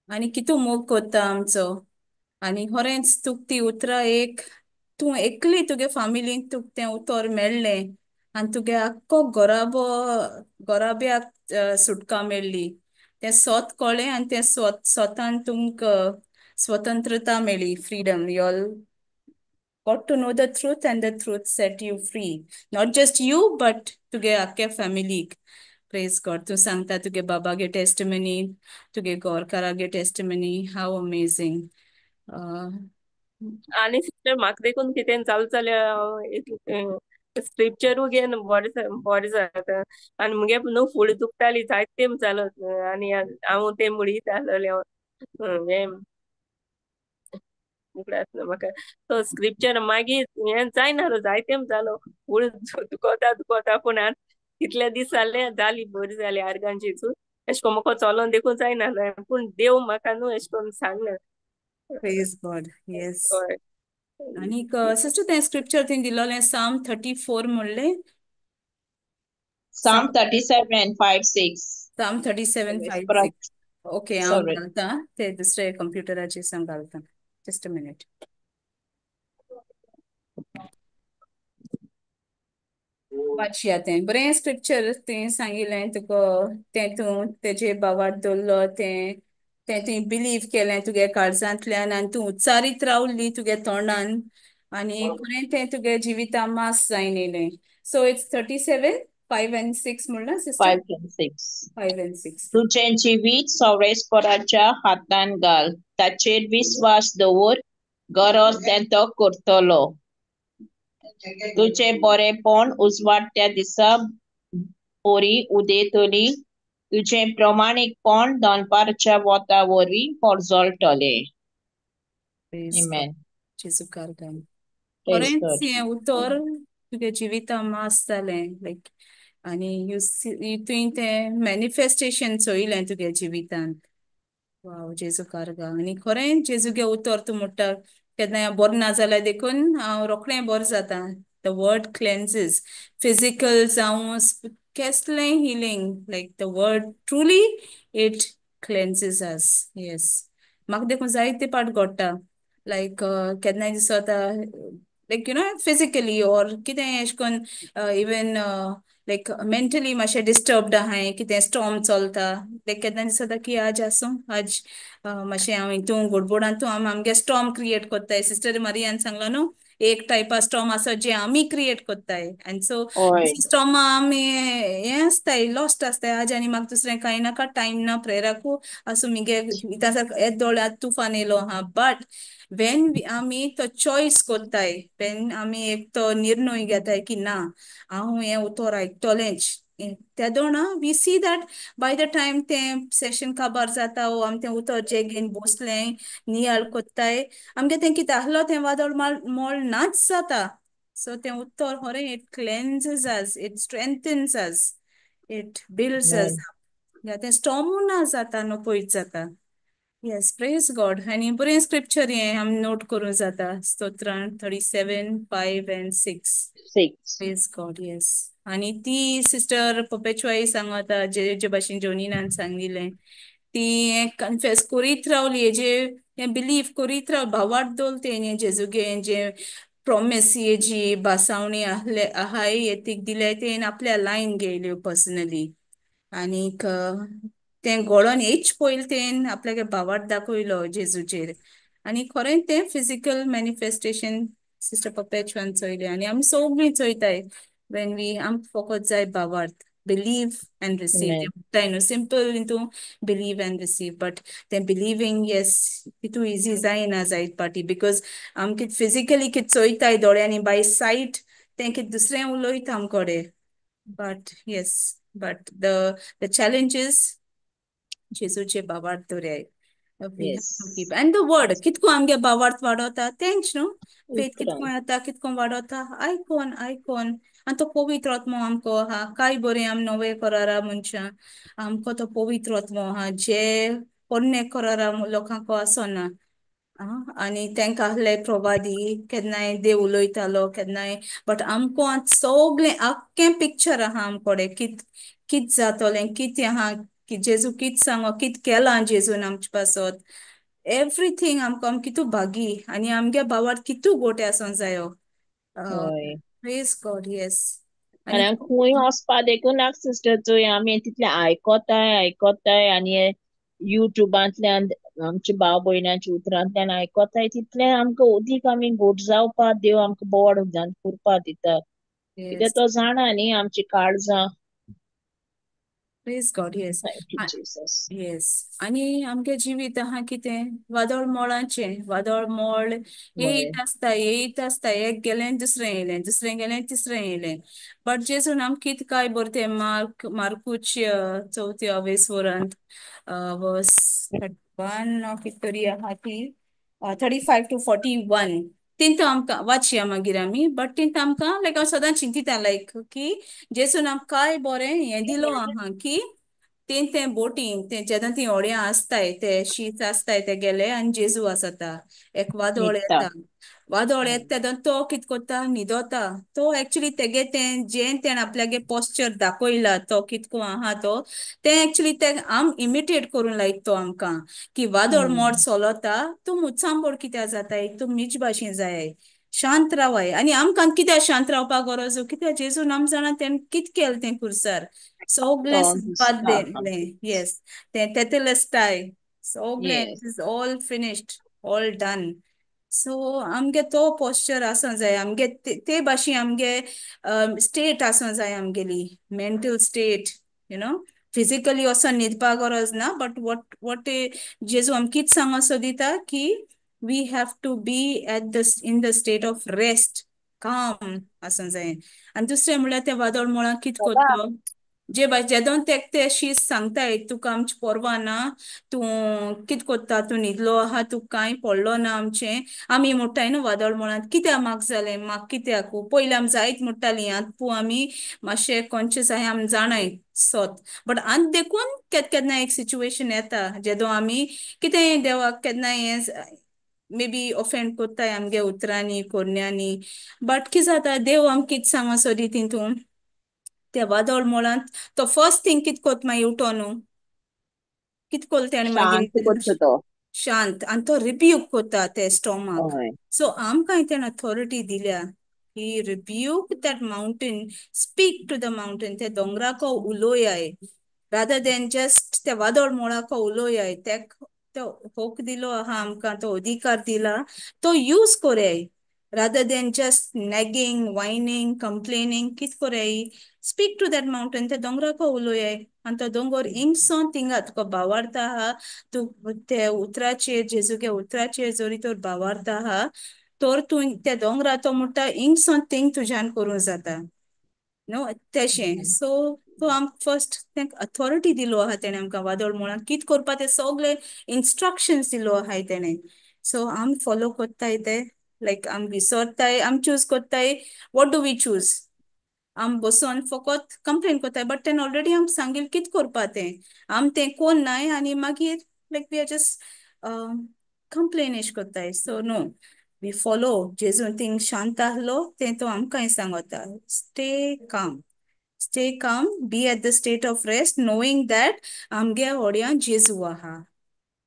आनी कितू मोग करता आमचो. आनी खरेंच तुका ती उतरां एक तूं एकली तुगे फामिलींत तुका तें उतर मेळ्ळें आनी तुगे आख्खो घराबो घराब्याक सुटका मेळ्ळी. तें स्वत कळ्ळें आनी तें स्वतान तुमकां स्वतंत्रता मेळ्ळी, freedom. You all got to know the truth and the truth set you free. Not just you, but तुगे आख्खे फॅमिलीक. Praise God. तूं सांगता तुगे बाबागे टेस्टमनी, तुगे गोरकारागे टेस्टमनी. How amazing. आनी सिस्टर म्हाका देखून कितें जालें जाल्यार स्क्रिप्चरूय घेवन बरें बरें जाता. आनी मुगे न्हू फुडें दुखताली जायते तेंप जालो आनी हांव तें म्हणीत आसलें हें उगडास ना म्हाका तो स्क्रिप्चर. मागीर हें जायना जायते तेंप जालो फूल दुखता दुखता पूण आतां कितले दीस जाले जाली बरी जाली आर्गां जेजू. एशें कोन्न म्हाका चलोन देखून जायना पूण देव म्हाका न्हू एशें कोन्न सांगना. Praise God. Yes. हय. आनीक सिस्टर तें स्क्रिप्चर तें दिलोलें Psalm 34 म्हणलें. Psalm 37, 5, 6. Psalm 37, 5, 6. Okay, हांव घालता ते दुसरे कंप्युटराचेर सांग घालता. Just a minute. वाचया तें बरें स्क्रिप्चर तें सांगिल्लें तुका. तें तूं तेजे बाबार दवरलो तें तें तुवें बिलीव केलें तुगे काळजांतल्यान आनी तूं उच्चारीत रावली तुगे तोंडान आनी खरें तें तुगे जिविता मास जायन येयलें. So it's 37, 5 and 6 म्हणलां सिस्टर? 5 and 6. 5 and 6. तुजें जिवीत सवळेसपराच्या हातान घाल, ताचेर विस्वास दवर, गरज तें तो करतलो. तुजें बरेंपण उजवाडट्या दिसा बरी उदेतली, तुजें प्रमाणीकपण दनपारच्या वता वरवीं परजळटलें. Amen. जेजू कारगान. खरेंच हें उतर तुगे जिविता मास जालें लायक. आनी you तुवें तें मॅनिफेस्टेशन चोयलें तुगे जिवितांत. वाव जेजू कारगा. आनी खरें जेजूगे उतर तूं म्हणटा केन्ना बरें ना जाल्यार देखून हांव रोखडें बरें जाता. The word cleanses physical जावं कसलें healing, like the word truly it cleanses us. Yes. म्हाका देखून जायते पाट घडटा लायक केन्नाय दिसता like you know physically or कितें एशें कोन्न इवन लायक मेंटली मातशें डिस्टर्ब्ड आहाय, कितें स्टॉर्म चलता लायक केन्ना दिसता की आज आसूं आज मातशें हांव हितून गडबडांतू हांव आमगे स्टॉर्म क्रिएट कोत्ताय. सिस्टर मारियान सांगलो न्हू एक टायपा स्टॉर्म आसा जे आमी क्रिएट कोत्ताय आनी सो स्टॉर्म आमी हें आसताय लॉस्ट आसताय. आज आनी म्हाका दुसरें कांय नाका, टायम ना प्रेयराकू आसूं मुगे येदोळ तुफान येयलो आहा. बट when आमी तो चॉयस कोत्ताय, when आमी एक तो निर्णय घेताय की ना हांव हें उतर आयकतलेंच, तेदोणा we see that by the time तें सेशन काबार जाता वो आमी तें उतर जे घेवन बसलें नियाळ कोत्ताय आमगे तें कितें आहलो तें वादळ मोळ नाच जाता. सो तें उतर खरें it cleanses us, it strengthens us. It builds us up. तें स्टॉर्मू ना जाता न्हू पयस जाता. येस, प्रेज गॉड. आनी बरें स्क्रिप्चर हें आमी नोट करूं जाता. स्तोत्रां 37:5 and 6. 6. Praise God, yes. आनी ती सिस्टर पपेचुआई सांगता जे जे भाशेन जोनीनान सांगिल्लें ती कन्फेस करीत रावली, हेजे हें बिलीव करीत राव, भावार्थ दवरलें तेणें जेजूगे जें प्रॉमीस हेजी भासावणी आहले आहाय हे तीक दिले तेणें आपल्या लायन घेयल्यो पर्सनली. आनीक तें घडोन येच पयलें तेणें आपल्यागे भावार्थ दाखयलो जेजूचेर. आनी खरें तें फिजिकल मॅनिफेस्टेशन सिस्टर पपेचुआन चोयलें. आनी आमी सगळीं चोयताय when we आमकां फकत जाय भावार्थ, बिलीव एंड रिसीव. Amen. तें न्हू सिंपल हितू बिलीव एंड रिसीव, बट तें बिलीवींग येस तितू इजी जायना जायत पाटी, because आम कित फिजिकली कित चोयताय दोळ्यांनी बाय सायट तें कित दुसरें उलयता आमकोडे. But yes, but the challenge is जेजूचे भावार्थ दवरयाय. We have to keep. And the word, कितको आमगे भावार्थ वाडोता तेंच न्हू, फेथ कितको येता कितको वाडोता, आयकोन आयकोन. आनी तो पवित्र आत्मो आमकां आहा, काय बरें आम नवे करारा मनशां, आमकां तो पवित्र आत्मो आहा जे पोन्ने करारा लोकांक आसना. आनी तांकां आहले प्रवादी केन्नाय देव उलयतालो केन्नाय, बट आमकां आतां सगळें आख्खें पिक्चर आहा आमकोडे, कित कित जातलें, कितें आहा, की जेजू कित सांगो, कित केलां जेजून आमचे पासत, एवरीथींग आमकां. आम कितू भागी आनी आमगे भावार्थ कितू गोटे आसूंक जायो. हय. प्रेज गॉड, येस. आनी आमी खंय वचपा देखून ना सिस्टर, थंय आमी तितलें आयकोताय आयकोताय आनी युट्यूबांतल्यान आमच्या भाव भयणांच्या उतरांतल्यान आयकोताय, तितलें आमकां अदीक आमी घट जावपा देव आमकां बोड उदकांत करपा दिता. कित्याक तो जाणा न्ही आमची काळजां. Praise God, yes. Thank you, Jesus. Yes. आनी आमगे जिवीत आहा कितें वादळ मोळाचें, वादळ मोळ येयत आसता येयत आसता, एक गेलें दुसरें येयलें, दुसरें गेलें तिसरें येयलें. बट जेजून आमकां कितें काय बरें तें मार्कूच चवथ्या वेसवरांत वर्स 31 कितें तरी आहा ती 35 to 41 तिंत आमकां वाचया मागीर आमी. बट तिंत आमकां लायक हांव सदां चिंतिता लायक की जेजून आमकां काय बरें हें दिलो आहा की तें तें बोटीन तें जेन्ना तीं होड्यां आसताय ते शीत आसताय ते गेले आनी जेजू आसता, एक वादळ येता, वादळ येता तेन्ना तो कित कोत्ता, न्हिदोता. तो एक्चुली तेगे तें जें तेणें आपल्यागे पोस्चर दाखयला तो कितको आहा तो तें एक्चुली ते आम इमिटेट करूंक लायता तो आमकां की वादळ मोड चलता तूं मुचांबोड कित्याक जाताय, तूं मिज भाशेन जाय, शांत रावाय. आनी आमकां कित्याक शांत रावपाक गरज, कित्याक जेजून आम जाणा तेणें कित केलें तें खुर्सार सगळें संपादलें. येस, तें तेतेलेस्टाय सगळें, it is all finished, all done. So आमगे तो पोस्चर आसूं जाय, आमगे ते भाशेन आमगे स्टेट आसूं जाय, आमगेली mental state, you know, physically वचोन न्हिदपा गरज ना, बट what what जेजू आमकां कितें सांगो सोदिता की we have to be at the in the state of rest, calm आसूं जाय. आनी दुसरें म्हणल्यार तें वादळ मुळां कितें करता, जे जेदोन तेक ते शीत सांगताय तुका आमची पर्वा ना, तूं कित कोत्ता, तूं न्हिदलो आहा, तुका कांय पडलो ना आमचें, आमी म्हणटाय न्हू वादळ मुळांत कित्याक म्हाका जालें, म्हाका कित्याक पयलीं आमी जायत म्हणटालीं, आतां पूण आमी मातशें कॉन्शियस आहाय, आमी जाणाय सोत. बट आतां देखून केन्ना केन्ना एक सिच्युएशन येता जेदो आमी कितेंय देवाक केन्नाय हें मे बी ऑफेंड कोत्ताय आमगे उतरांनी कोरण्यांनी. बट कितें जाता, देव आमकां कितें सांगो सोदी तितून त्या वादळ मुळांत तो फर्स्ट थिंग कित कोत मागीर उठो न्हू, कित कोल तेणें मागीर शांत करचो तो, शांत, आनी तो रिब्यूक कोता ते स्टॉमाक. सो आमकां तेणें अथॉरिटी दिल्या की rebuke that mountain, speak to the mountain, ते दोंगराको उलोयाय रादर देन जस्ट ते वादळ मुळाको उलोयाय. तेक तो होक दिलो आहा आमकां, तो अधिकार दिला, तो यूज कोराय rather than just nagging, whining, complaining. कित कोराय, स्पीक टू that mountain, ते दोंगराको उलोयाय आनी तो दोंगर इंगसोन थिंगा तुका भावार्थ आहा, तूं ते उतराचेर जेजूगे उतराचेर जरी तर भावार्थ आहा तर तूं त्या दोंगरा तो म्हणटा इंगसोन थिंग तुज्यान करूं जाता न्हू तेशें. सो तो आमकां फर्स्ट तेंका अथॉरिटी दिलो आहा तेणें आमकां वादळ मुळांत कित करपा ते सगळे इन्स्ट्रक्शन्स दिलो आहाय तेणें. सो आमी फॉलो कोत्ताय ते, लायक आमी विसरताय, आमी चूज कोत्ताय, what do we choose, आम बसोन फकत कंप्लेन करताय, बट तेणें ऑलरेडी आमकां सांगिल्लें कितें करपा तें, आम तें कोन नाय आनी मागीर like we are just complain एश करताय. सो नो, we follow जेजून थिंग शांत आहलो तें तो आमकांय सांगता, stay calm, stay calm, be at the state of rest, knowing that आमगे होड्यान जेजू आहा.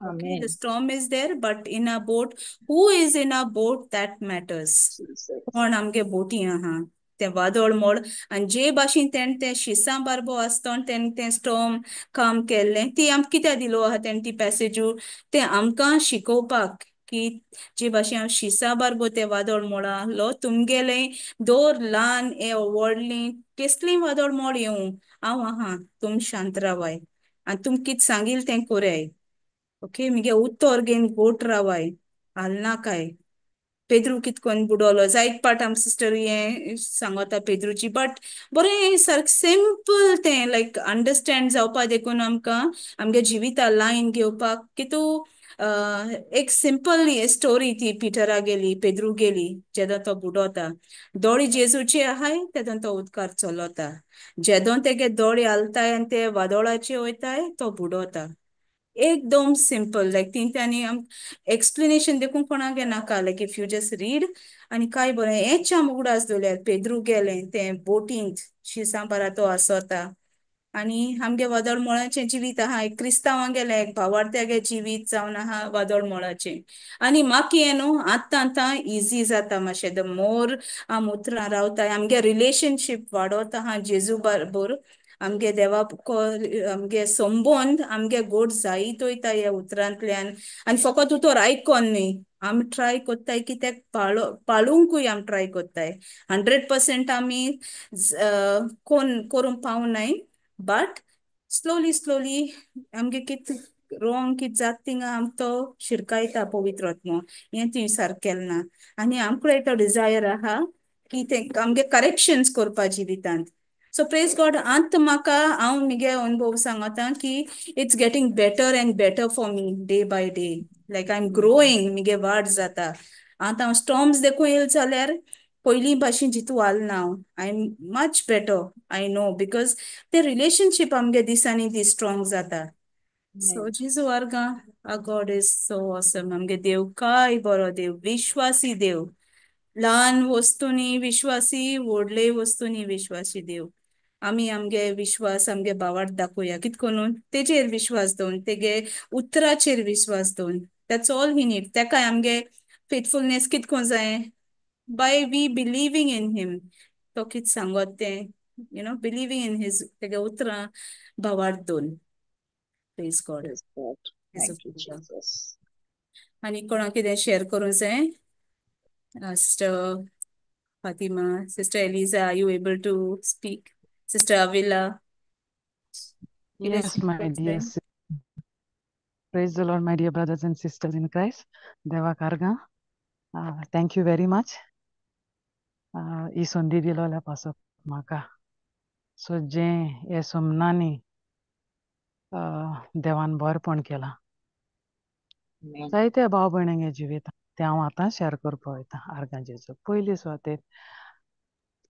Okay, the Amen. storm is there, but in a boat, who is in a boat that matters. Jesus. कोण आमगे बोटी आहा तें वादळ मोड आनी जे भाशेन तेणें तें शिसां बारबो आसतना तेणें तें स्टॉर्म काम केल्लें, ती आमकां कित्याक दिलो आहा तेणें ती पॅसेजू, तें आमकां शिकोवपाक की जे भाशेन हांव शिसां बारबो तें वादळ मोड आहलो, तुमगेलें दोर ल्हान हे व्हडलीं केसलीं वादळ मोड येवं, हांव आहा, तुम शांत रावाय आनी तुम कितें सांगील तें कोराय. ओके, मुगे उतर घेवन गोट रावाय, हालनाकाय. पेद्रू कितकोन बुडवलो जायत पाट आम सिस्टर हें सांगता पेद्रूची, बट बरें सारकें सिंपल तें लायक अंडरस्टँड जावपा देखून आमकां आमगे जिविता लायन घेवपाक की तूं एक सिंपल स्टोरी ती पिटरा गेली, पेद्रू गेली, जेदो तो बुडवता, दोळे जेजूचे आहाय तेदोन तो उदकार चलता, जेदोन तेगे दोळे हालताय आनी ते वादळाचे वयताय तो बुडवता. एकदम सिंपल, लायक तेंच्यांनी एक्सप्लेनेशन देखून कोणाक नाका, like if you just read आनी काय बरें हेंच आम उगडास दवरल्यार पेद्रू गेलें तें बोटींत शिसां बारा तो आसता आनी आमगे वादळ मोळाचें जिवीत आहा, एक क्रिस्तांवां गेलें एक भावार्थ्यागे जिवीत जावन आहा वादळ मोळाचें. आनी मागीर न्हू आतां आतां इजी जाता मातशें, the more आम उतरां रावता आमगे रिलेशनशीप वाडोत आहा जेजू बरोबर, आमगे देवा आमगे संबंद आमगे गोड जायत वयता ह्या उतरांतल्यान. आनी फकत उतर आयकोन न्ही, आमी ट्राय कोत्ताय की ते पाळुंकूय आमी ट्राय कोत्ताय. 100% आमी कोण करूंक पावनाय, बट स्लोली स्लोली आमगे कित रोंग कित जाता थिंगा आम तो शिरकायता पवित्र आत्मो, हें तुवें सारकें केलें ना. आनी आमकां तो डिजायर आहा की तें आमगे करेक्शन्स करपा जिवितांत. सो प्रेज गॉड, आतां म्हाका हांव मुगे अनुभव सांगता की it's getting better and better for me day by day, like I am growing, मुगे वाड जाता. आतां हांव स्टॉर्म्स देखून येयलें जाल्यार पयलीं भाशेन जितू हाल ना हांव, I am much better, I know, because ते रिलेशनशीप आमगे दिसांनी ती स्ट्रॉंग जाता. सो जेजू आर्गां, our God is so awesome. आमगे देव काय बरो देव, विश्वासी देव, ल्हान वस्तूंनी विश्वासी, व्हडले वस्तूंनी विश्वासी देव. आमी आमगे विश्वास आमगे भावार्थ दाखोवया, कित करून तेजेर विश्वास दवरून, तेगे उतराचेर विश्वास दवरून, that's all he need. तेकाय आमगे फेथफुलनेस कित करूंक जाय, by we believing in him, तो कित सांगत तें, you know, believing in his, तेगे उतरां भावार्थ दवरून. Praise God. Praise God. Thank you, Jesus. आनी कोणाक कितें शेअर करूंक जाय? Sister Fatima, Sister Eliza, are you able to speak? Sister Avila? Yes, my dear. Praise the Lord, my dear brothers and sisters in Christ. देवाक आर्गां. Thank you very much. ही संदी दिलोल्या पासत म्हाका. सो जें हे सोमनांनी देवान बरेपण केलां जायते भाव भयणींगे जिवीत, तें हांव आतां शेअर करपाक वयता आर्गां जेजू. पयली सुवातेर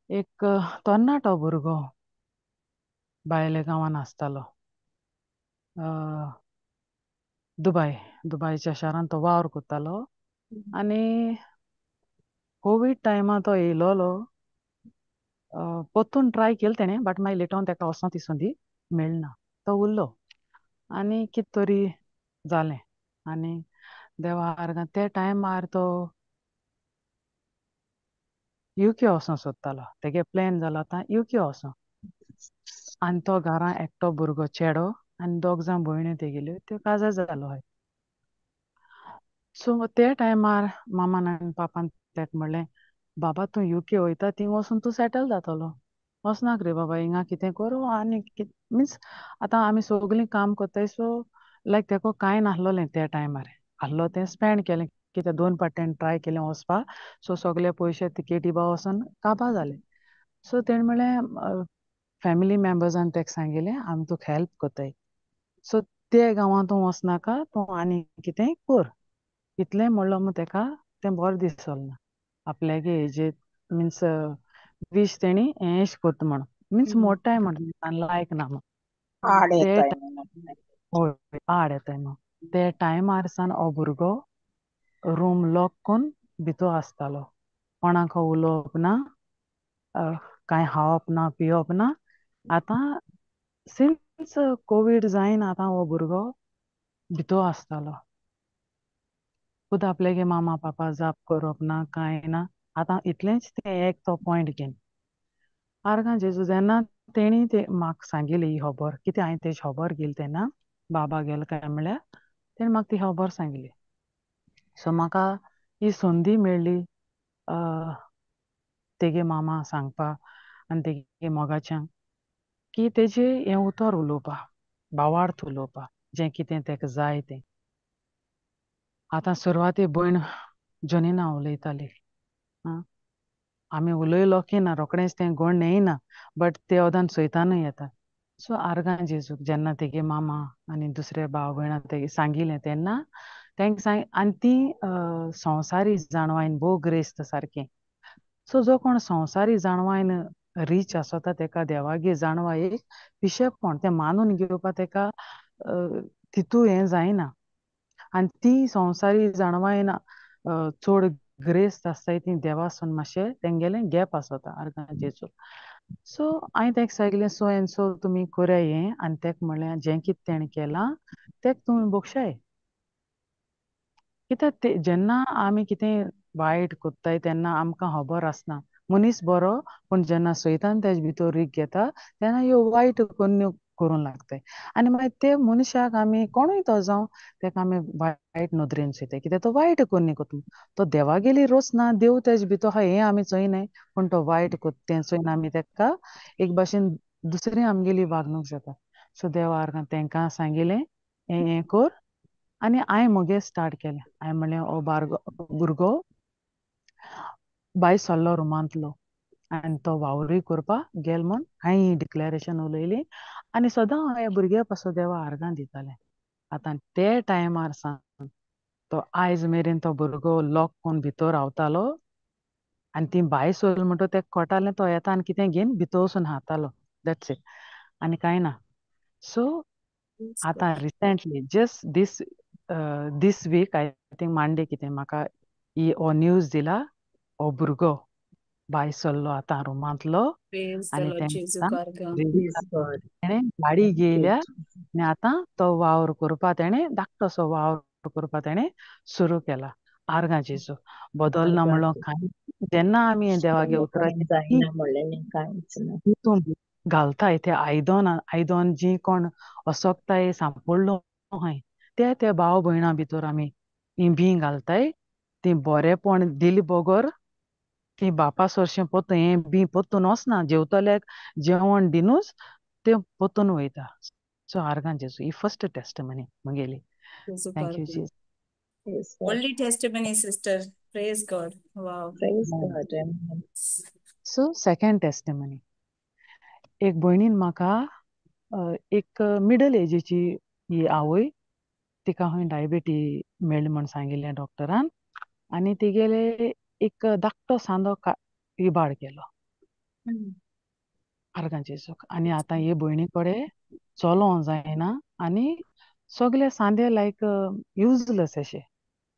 एक तरणाटो भुरगो भायल्या गांवान आसतालो, दुबाय, दुबायच्या शारांत तो वावर करतालो आनी कोवीड टायमार तो येयलोलो, परतून ट्राय केलें तेणें, बट मागीर लेटर ऑन तेका वचों ती संदी मेळना, तो उरलो आनी कित तरी जालें आनी देवा आर्गां त्या टायमार तो युके वचोंक सोदतालो, तेगे प्लॅन जालो आतां युके वचों. आनी तो घरां एकटो भुरगो चेडो आनी दोग जाण भयण्यो तेगेल्यो, त्यो काजार जालो हय. सो त्या टायमार मामान आनी पापान तेका म्हणलें, बाबा तूं युके वयता थिंग वचून तूं सेटल जातलो, वचनाक रे बाबा हिंगा कितें करूं आनी मिन्स आतां आमी सगळीं काम करताय, सो लायक तेका कांय नासलोलें त्या टायमार, आहलो तें स्पेंड केलें, कित्याक दोन पाट्यान ट्राय केलें वचपाक, सो सगळे पयशे तिकेटी बा वचोन काबार जाले. सो तेणें म्हणलें फॅमिली मेंबर्सान तेका सांगिल्लें आमी तुका हेल्प करताय, सो ते गांवांत तूं वचनाका, तूं आनी कितेंय कर, इतलें म्हणलो म्हूण तेका तें बरें दिसलें ना. आपल्यागे एजे मिन्स वीश तेणी हें कोत म्हण मिन्स मोडटाय म्हण लायक ना म्हण आड ते येताय म्हणून. हय आड येताय म्हण ते टायमार सान हो भुरगो रूम लॉक करून भितर आसतालो कोणाक उलोवप ना कांय खावप ना पिवप ना. आतां सिन्स कोवीड जायन आतां हो भुरगो भितर आसतालो खुद आपल्यागे मामा पापा जाप करप ना कांय ना. आतां इतलेंच तें एक तो पॉयंट घेन आर्गां जेजू जेन्ना तेणी ते म्हाका सांगिली ही खबर कितें हांवें तेजी खबर गेली तेन्ना बाबा गेलो काय म्हणल्यार तेणें म्हाका ती खबर सांगली. सो म्हाका ही संदी मेळ्ळी तेगे मामा सांगपा आनी तेगे मोगाच्यांक की तेजे हें उतर उलोवपा भावार्थ उलोवपा जें कितें तेका जाय तें. आतां सुरवाते भयण जनीना उलयताली आं आमी उलयलो की ना रोखडेंच तें गोड येना बट ते ओदान सैतानूय येता. सो आर्गां जेजूक जेन्ना तेगे मामा आनी दुसरे भाव भयणां तेगे सांगिलें तेन्ना तेंका सांग आनी ती संवसारी जाणवायन भोव ग्रेस्त सारकें. सो जो कोण संवसारी जाणवायन रीच आसता तेका देवागे जाणवाय एक पिशेपण तें मानून घेवपा तेका तितू हें जायना आनी ती संवसारी जाणवायन चड ग्रेस्त आसताय ती देवासून मातशें तेंगेलें गॅप आसता आर्गां जेजूक. सो हांवें तेका सांगलें सो एन सो तुमी करया हें आनी तेका म्हणलें जें कितें तेणें केलां तेका तुमी बक्षाय कित्याक ते जेन्ना आमी कितें वायट कोत्ताय तेन्ना आमकां खबर आसना मनीस बरो पूण जेन्ना सैतान तेजे भितर रीग घेता तेन्ना ह्यो वायट करण्यो करूंक लागताय आनी मागीर ते मनशाक आमी कोणूय तो जावं तेका आमी वायट नदरेन चोयताय कित्याक तो वायट करणी कोता तो देवागेली रोस ना देव तेजे भितर आहा हें आमी चोयनाय पूण तो वायट कोत्ता तें चोयन आमी तेका एक भाशेन दुसरी आमगेली वागणूक जाता. सो देवा तेंकां सांगिलें हें हें कर आनी हांवें म्हगे स्टार्ट केलें. हांवें म्हणलें हो बारगो भुरगो भायर सरलो रुमांतलो आनी तो वावरूय करपा गेल म्हूण हांवें ही डिक्लेरेशन उलयली आनी सदां हांव ह्या भुरग्या पासून देवा आर्गां दितालें. आतां ते टायमार सावन तो आयज मेरेन तो भुरगो लॉक करून भितर रावतालो आनी ती भायर सरली म्हणटकच तेका कळटालें तो येता आनी कितें घेवन भितर वचून हातालो that's it आनी कांय ना. सो आतां recently just this this week I think Monday कितें म्हाका ही हो न्यूज दिला हो भुरगो भायर सरलो आतां रुमांतलो आनी तेणें गाडी घेयल्या आनी आतां तो वावर करपा तेणें धाकटोसो वावर करपा तेणें सुरू केला. आर्गां जेजू बदलना म्हणलो कांय जेन्ना आमी देवागे उतराचें घालताय ते आयदन आयदन जी कोण असकताय सांपडलो हय ते ते भाव भयणां भितर आमी बी घालताय ती बरेपण दिली बगर ती बापा सरशें पोतून हें बी पोतून वचना जेवतल्याक जेवण दिनूच तें पोतून वयता. सो आर्गां जेजू ही फर्स्ट टेस्टमनी म्हगेली. Thank you Jesus. Only testimony, sister. Praise God. Wow. Praise God. Amen. So second testimony. एक भयणीन म्हाका एक मिडल एजीची ही आवय तिका खंय डायबिटी मेळ्ळी म्हण सांगिल्लें डॉक्टरान आनी तिगेले एक धाकटो सांदो इबाड केलो आर्गां जेजूक आनी आतां हे भयणी कडेन चलोंक जायना आनी सगळे सांदे लायक युजलेस अशे.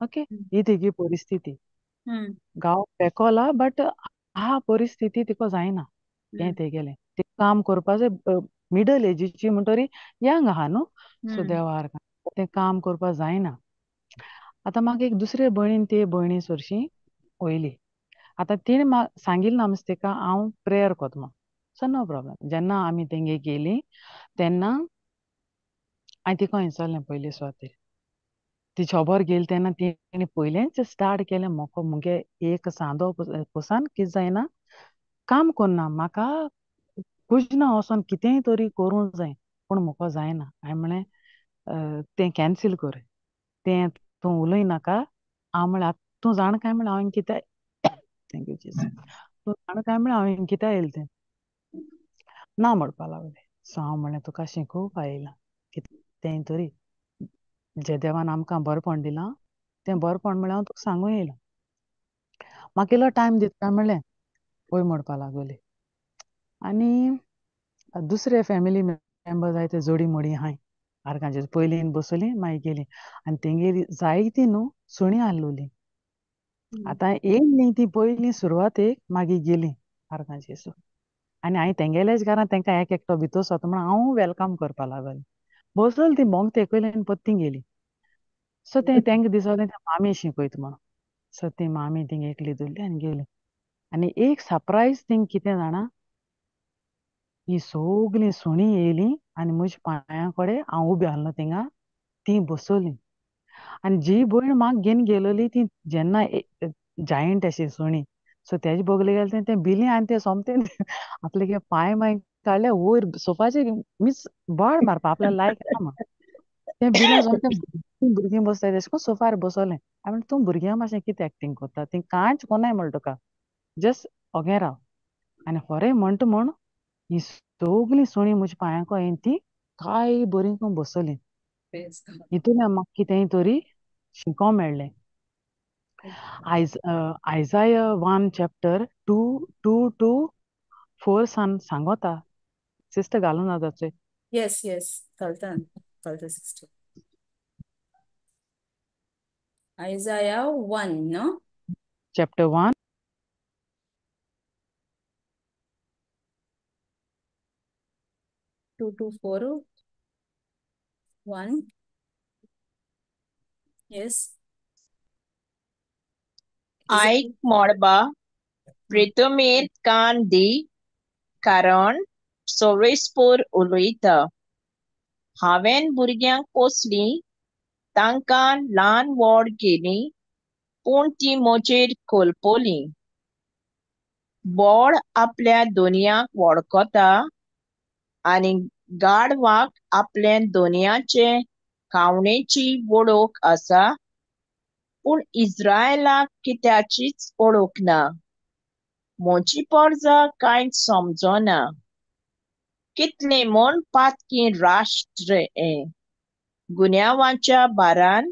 ओके ही तिगी परिस्थिती गांव पेकोला बट हा परिस्थिती तिका जायना हें तेगेलें ते काम करपाचें मिडल एजीची म्हणटरी यंग आहा न्हू सो देवार तें काम करपाक जायना. आतां म्हाका एक दुसरे भयणीन ते भयणी सरशी वयली आतां तिणें म्हाका सांगिल्लें ना मिस तिका हांव प्रेयर कोता म्हूण. सो नो प्रॉब्लम जेन्ना आमी तेंगे गेली तेन्ना हांवें तिका विचारलें पयले सुवातेर ती शॉबर गेली तेन्ना तिणें पयलेंच स्टार्ट केलें म्हाका मुगे एक सांदो पसान कितें जायना काम करना म्हाका कुजना वचोन कितेंय तरी करूंक जाय पूण म्हाका जायना. हांवें म्हणलें तें कॅन्सील कर तें तूं उलय नाका. हांव म्हणलें आतां तूं जाण काय म्हणलें हांवें कित्याक thank you Jesus तूं जाण काय म्हणलें हांवें कित्याक येयलें तें ना म्हणपाक लागलें. सो हांव म्हणलें तुका शिकोवपाक येयलां कितेंय तरी जे देवान आमकां बरेपण दिलां तें बरेपण म्हणल्यार हांव तुका सांगूंक येयलां. म्हाका इल्लो टायम दिता म्हणलें हय म्हणपा लागली. आनी दुसरे फॅमिली मेंबर जाय ते जोडी मोडी हाय आर्गां पयलीं बसली मागीर गेली. आनी तेंगेली जायती न्हू सुणी आहलोली. आतां येयली ती पयलीं सुरवातेक मागीर गेली आर्गां जेजू. आनी हांवें तेंगेल्याच घरांत तेंकां एक एकटो भितर सरता म्हणून हांव welcome करपा लागलें. बसली ती भोंग तेकयली आनी परती गेली. सो तें तेंका दिसलें तें मामी शिकयता म्हणून. सो ती मामी थिंग एकली धरली आनी गेली. आनी एक सरप्रायज थिंग कितें जाणा, ही सगलीं सुणीं येयलीं आनी म्हज्या पांयां कडेन हांव उबें आसलो थिंगा ती बसली. आनी जी भयण म्हाका घेवन गेलोली ती जेन्ना जायंट अशी सुणी सो तेजे बगले गेले तें बिली आनी तें सोमतें आपले पांय मागीर काडले वयर सोफाचेर मिन्स बळ मारपा आपल्या लायक ना म्हण तें बिलें सोमतें भुरगीं बसताय तेशें करून सोफार बसोलें. हांवें म्हणलें तूं भुरग्यां भाशेन कितें एक्टींग करता, ती कांयच कोनाय म्हणटा तुका, जस्ट ओगें राव. आनी खरें म्हणटा म्हण ही सगलीं सुणीं म्हज्या पांयांक येवन ती काय बरी करून बसली. हितून म्हाका कितेंय तरी शिकोंक मेळ्ळें. Isaiah 1 chapter 2 to 4 सान सांगोता. सिस्टर घालून ना जाचो. येस येस घालता घालता sister. Isaiah 1 no? Chapter 1 2 to 4 1. Yes. आयक मोडबा प्रितमेर कान दी, कारण सोवेस्पोर उलयता. हांवें भुरग्यांक पोसलीं, तांकां ल्हान व्हड केलीं, पूण तीं म्हजेर कोलपोलीं. बोड आपल्या दोनयाक वळखता आनी गाढवाक आपल्या दोनयाचे खावणेची वळख आसा, पूण इस्रायलाक कित्याचीच वळख ना. म्हजी परजा कांयच समजना. कितलें म्हण पातकी राष्ट्र हें, गुन्यांवाच्या भारान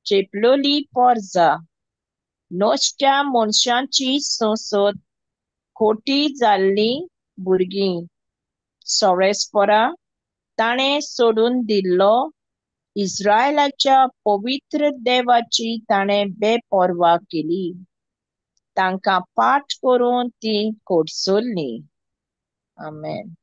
चेपलोली परजा, नश्ट्या मनशांची संसद, खोटी जाल्लीं भुरगीं. सोरेस्परा ताणें सोडून दिल्लो, इस्रायलाच्या पवित्र देवाची ताणें बेपर्वा केली. तांकां पाठ करून ती कोडसरली. आमेन.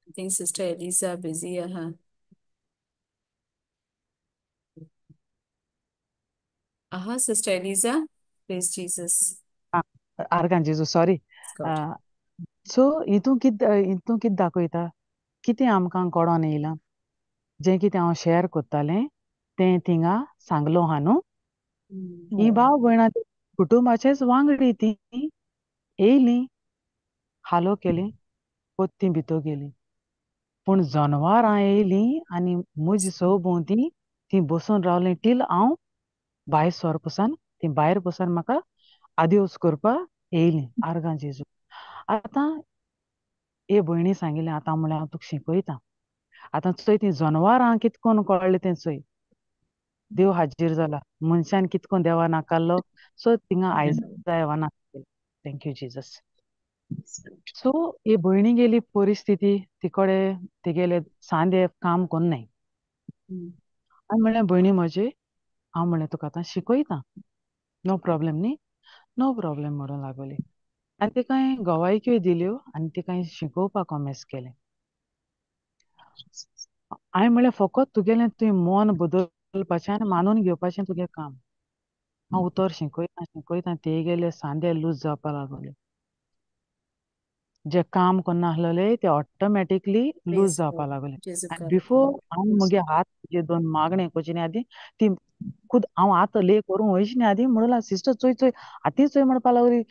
I think Sister Eliza busy. Aha, Sister Eliza, praise Jesus. आर्गां जेजू, सॉरी. सो हितून कितें दाखयता, कितें आमकां कळोन येयलां, जें कितें हांव शेअर करतालें तें थिंगा सांगलो आहा न्हू. ही भाव भयणां कुटुंबाचेच वांगडी ती येयली, हालो केली, परती भितर गेली. पूण जनवरां येयलीं आनी म्हजी सभोंवती ती बसून रावलीं टील हांव भायर सर पसान ती भायर पसान म्हाका आदिवस करपाक येयलीं. आर्गां जेजू. आतां हे भयणी सांगिल्लें, आतां म्हणल्यार हांव तुका शिकयतां. आतां चोय ती जनवरां कितकोन कळ्ळें तें चोय, देव हाजीर जाला, मनशान कितकोन देवा नाकाल्लो. सो थिंगा आयज वना. Thank you Jesus. सो हे भयणी गेली परिस्थिती तिकडे तिगेले सांदे काम कोन्नाय. हांवें म्हणलें भयणी म्हजे, हांव म्हणलें तुका आतां शिकयतां, नो प्रॉब्लेम न्ही, नो प्रॉब्लेम म्हणून लागली. आनी तिका हांवें गवायक्योय दिल्यो आनी तिका हांवें शिकोवपाक कॉमेस केलें. हांवें म्हणलें फकत तुगेलें तुवें मन बदलपाचें आनी मानून घेवपाचें तुगेलें काम. हांव उतर शिकयतां शिकयतां तेगेले सांदे लूज जावपाक लागले. जे काम करना आसलेले ते ऑटोमॅटिकली लूज जावपाक लागले. आनी बिफोर हांव म्हगे हात जे दोन मागणे करचे न्ही आदी ती खुद हांव हात ले करूं वयचे न्ही आदी म्हणून सिस्टर चोय चोय आती चोय म्हणपाक लागली,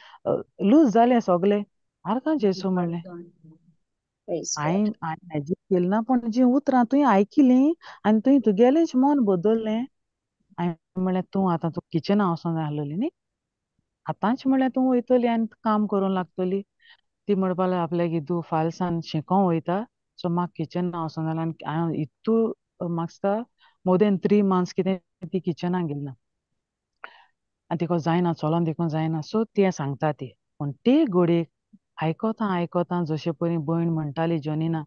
लूज जालें सगलें. आर्गां जेजू म्हणलें. हांवें मॅजीक केलें ना, पूण जीं उतरां तुवें आयकिलीं आनी तुवें तुगेलेंच मन बदललें. हांवें म्हणलें तूं आतां तूं किचना वचोन जाय आसलोली न्ही, आतांच म्हणलें तूं वयतली आनी काम करूंक लागतली. ती म्हणपाक लागली आपल्याक तूं फाल्सान शिकोंक वयता, सो म्हाका किचनां वचों जालें आनी हांव इतू म्हाका दिसता मोर देन 3 मंथ्स कितें ती किचनाक गेली ना आनी तिका जायना चलोन देखून जायना. सो तें सांगता ती पूण ती घडयेक आयकोता आयकोता जशे परी भयण म्हणटाली जॉनिना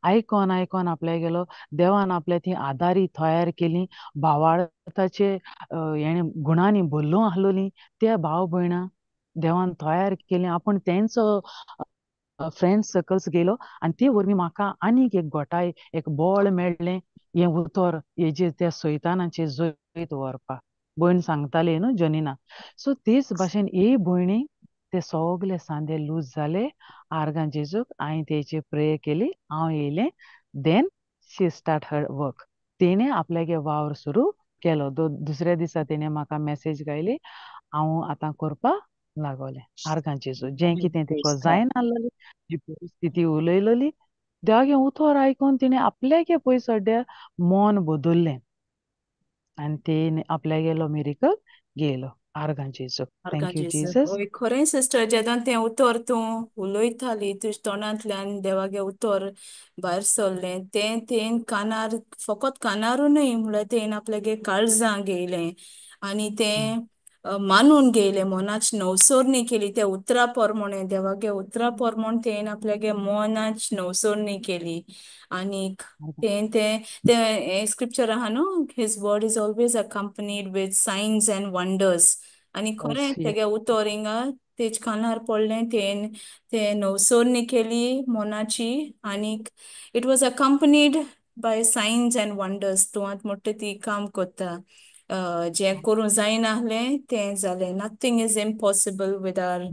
आयकोन आयकोन आपल्या गेलो देवान आपल्या ती आदारी तयार केली भावार्थाचे हेणे गुणांनी भरलो आसलोली त्या भाव भयणां देवान तयार केली आपूण तेंचो फ्रेंड सर्कल्स गेलो आनी ते वरवीं म्हाका आनीक एक गोटाय एक बळ मेळ्ळें हें उतर हेजेर त्या सैतानाचेर जैत व्हरपाक भयण सांगताली न्हू जॉनिना. सो तेच भाशेन हे भयणीक ते सगळे सांदे लूज जाले आर्गां जेजूक हांवें तेची प्रेयर केली हांव येयलें then she start her work. तेणें आपल्यागे वावर सुरू केलो. दुसऱ्या दिसा तेणें म्हाका मॅसेज गायली हांव आतां करपाक लागोलें आर्गां जेजू जें कितें तिका जायनासलें जी परिस्थिती उलयलेली देवागे उतर आयकून तिणें आपल्यागे पयस अड्ड्या मन बदल्लें आनी तेणे आपल्यागेलो मिरिकल गेलो. आर्गां जेजू. Thank you Jesus. खरें सिस्टर जेन्ना तें उतर तूं उलयताली तुज्या तोंडांतल्यान देवागे उतर भायर सरलें तें तें कानार फकत कानारू न्हय म्हणल्यार तें आपल्यागे काळजां घेयलें आनी तें मानून घेयलें मनाची नवसरणी केली त्या उतरा प्रमाणे देवागे उतरा प्रमाण तें आपल्यागे मनाची नवसरणी केली आनीक तें तें तें स्क्रिप्चर आहा न्हू his word is always accompanied with signs and wonders. आनी खरें तेगे उतर हिंगा तेज कानार पडलें तें तें नवसरणी केली मनाची आनीक it was accompanied by signs and wonders. तूं आतां मोट्टे ती काम करता जें करूं जायनासलें तें जालें. Nothing is impossible with our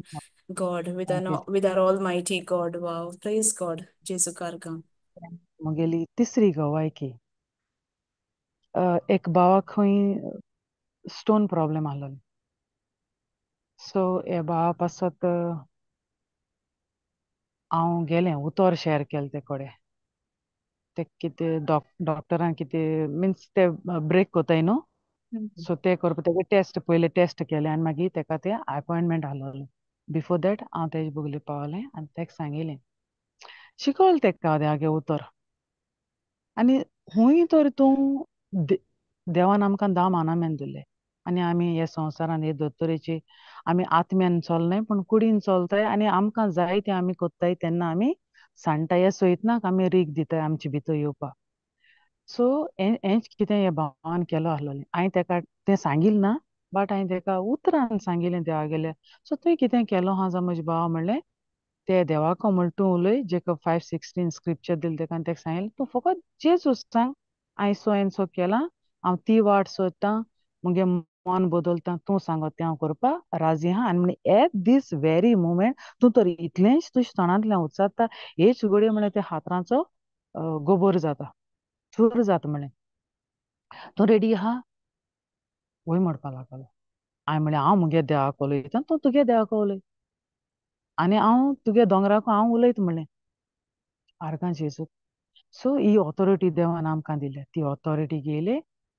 God, with our almighty God. Wow, praise God. जेजू कारगां. म्हगेली तिसरी गवायकी एक भावाक खंय स्टोन प्रॉब्लेम आसलो. सो हे भावा पासत हांव गेलें उतर शेअर केलें ते कडेन ते कितें डॉक्टरान कितें मिन्स ते ब्रेक कोताय न्हू सो ते करपा तेगे टेस्ट पयले टेस्ट केले आनी मागीर तेका ते अपॉयंटमेंट आहलोलो. बिफोर that हांव तेजे बगले पावलें आनी तेका सांगिलें शिकवलें तेका देवागे उतर आनी हुंय तर तूं देवान आमकां 10 मानामेन दिल्ले आनी आमी ह्या संवसारान हे दोतोरेची आमी आत्म्यान चलनाय पूण कुडीन चलताय आनी आमकां जाय तें आमी कोत्ताय तेन्ना आमी सांडटाय ह्या सैतनाक आमी रीग दिताय आमचे भितर येवपाक. सो हेंच कितें हे भावान केलो आसलोलें हांवें तेका तें सांगिलें ना बट हांवें तेका उतरान सांगिलें देवा गेल्या. सो तुवें कितें केलो आहा जावं म्हज्या भावा म्हणलें ते देवाको म्हण तूं उलय जेका 5:16 स्क्रिप्चर दिलें तेका आनी तेका सांगिलें तूं फकत जेजू सांग हांवें सो एन सो केलां हांव ती वाट सोदतां मुगे मन बदलता तूं सांगत तें हांव करपाक राजी आहा आनी म्हण एट these very moment तूं तर इतलेंच तुज्या तोंडांतल्यान उच्चारता हेच घडये म्हणल्यार त्या हातरांचो गोबोर जाता चूर जाता म्हणलें तूं रेडी आहा वय म्हणपाक लागलो. हांवें म्हणलें हांव मुगे देवाक उलयता तूं तुगे देवाक उलय आनी हांव तुगे दोंगराक हांव उलयता म्हणलें आर्गां जेजू. सो ही ऑथॉरिटी देवान आमकां दिल्या ती ऑथॉरिटी घेयली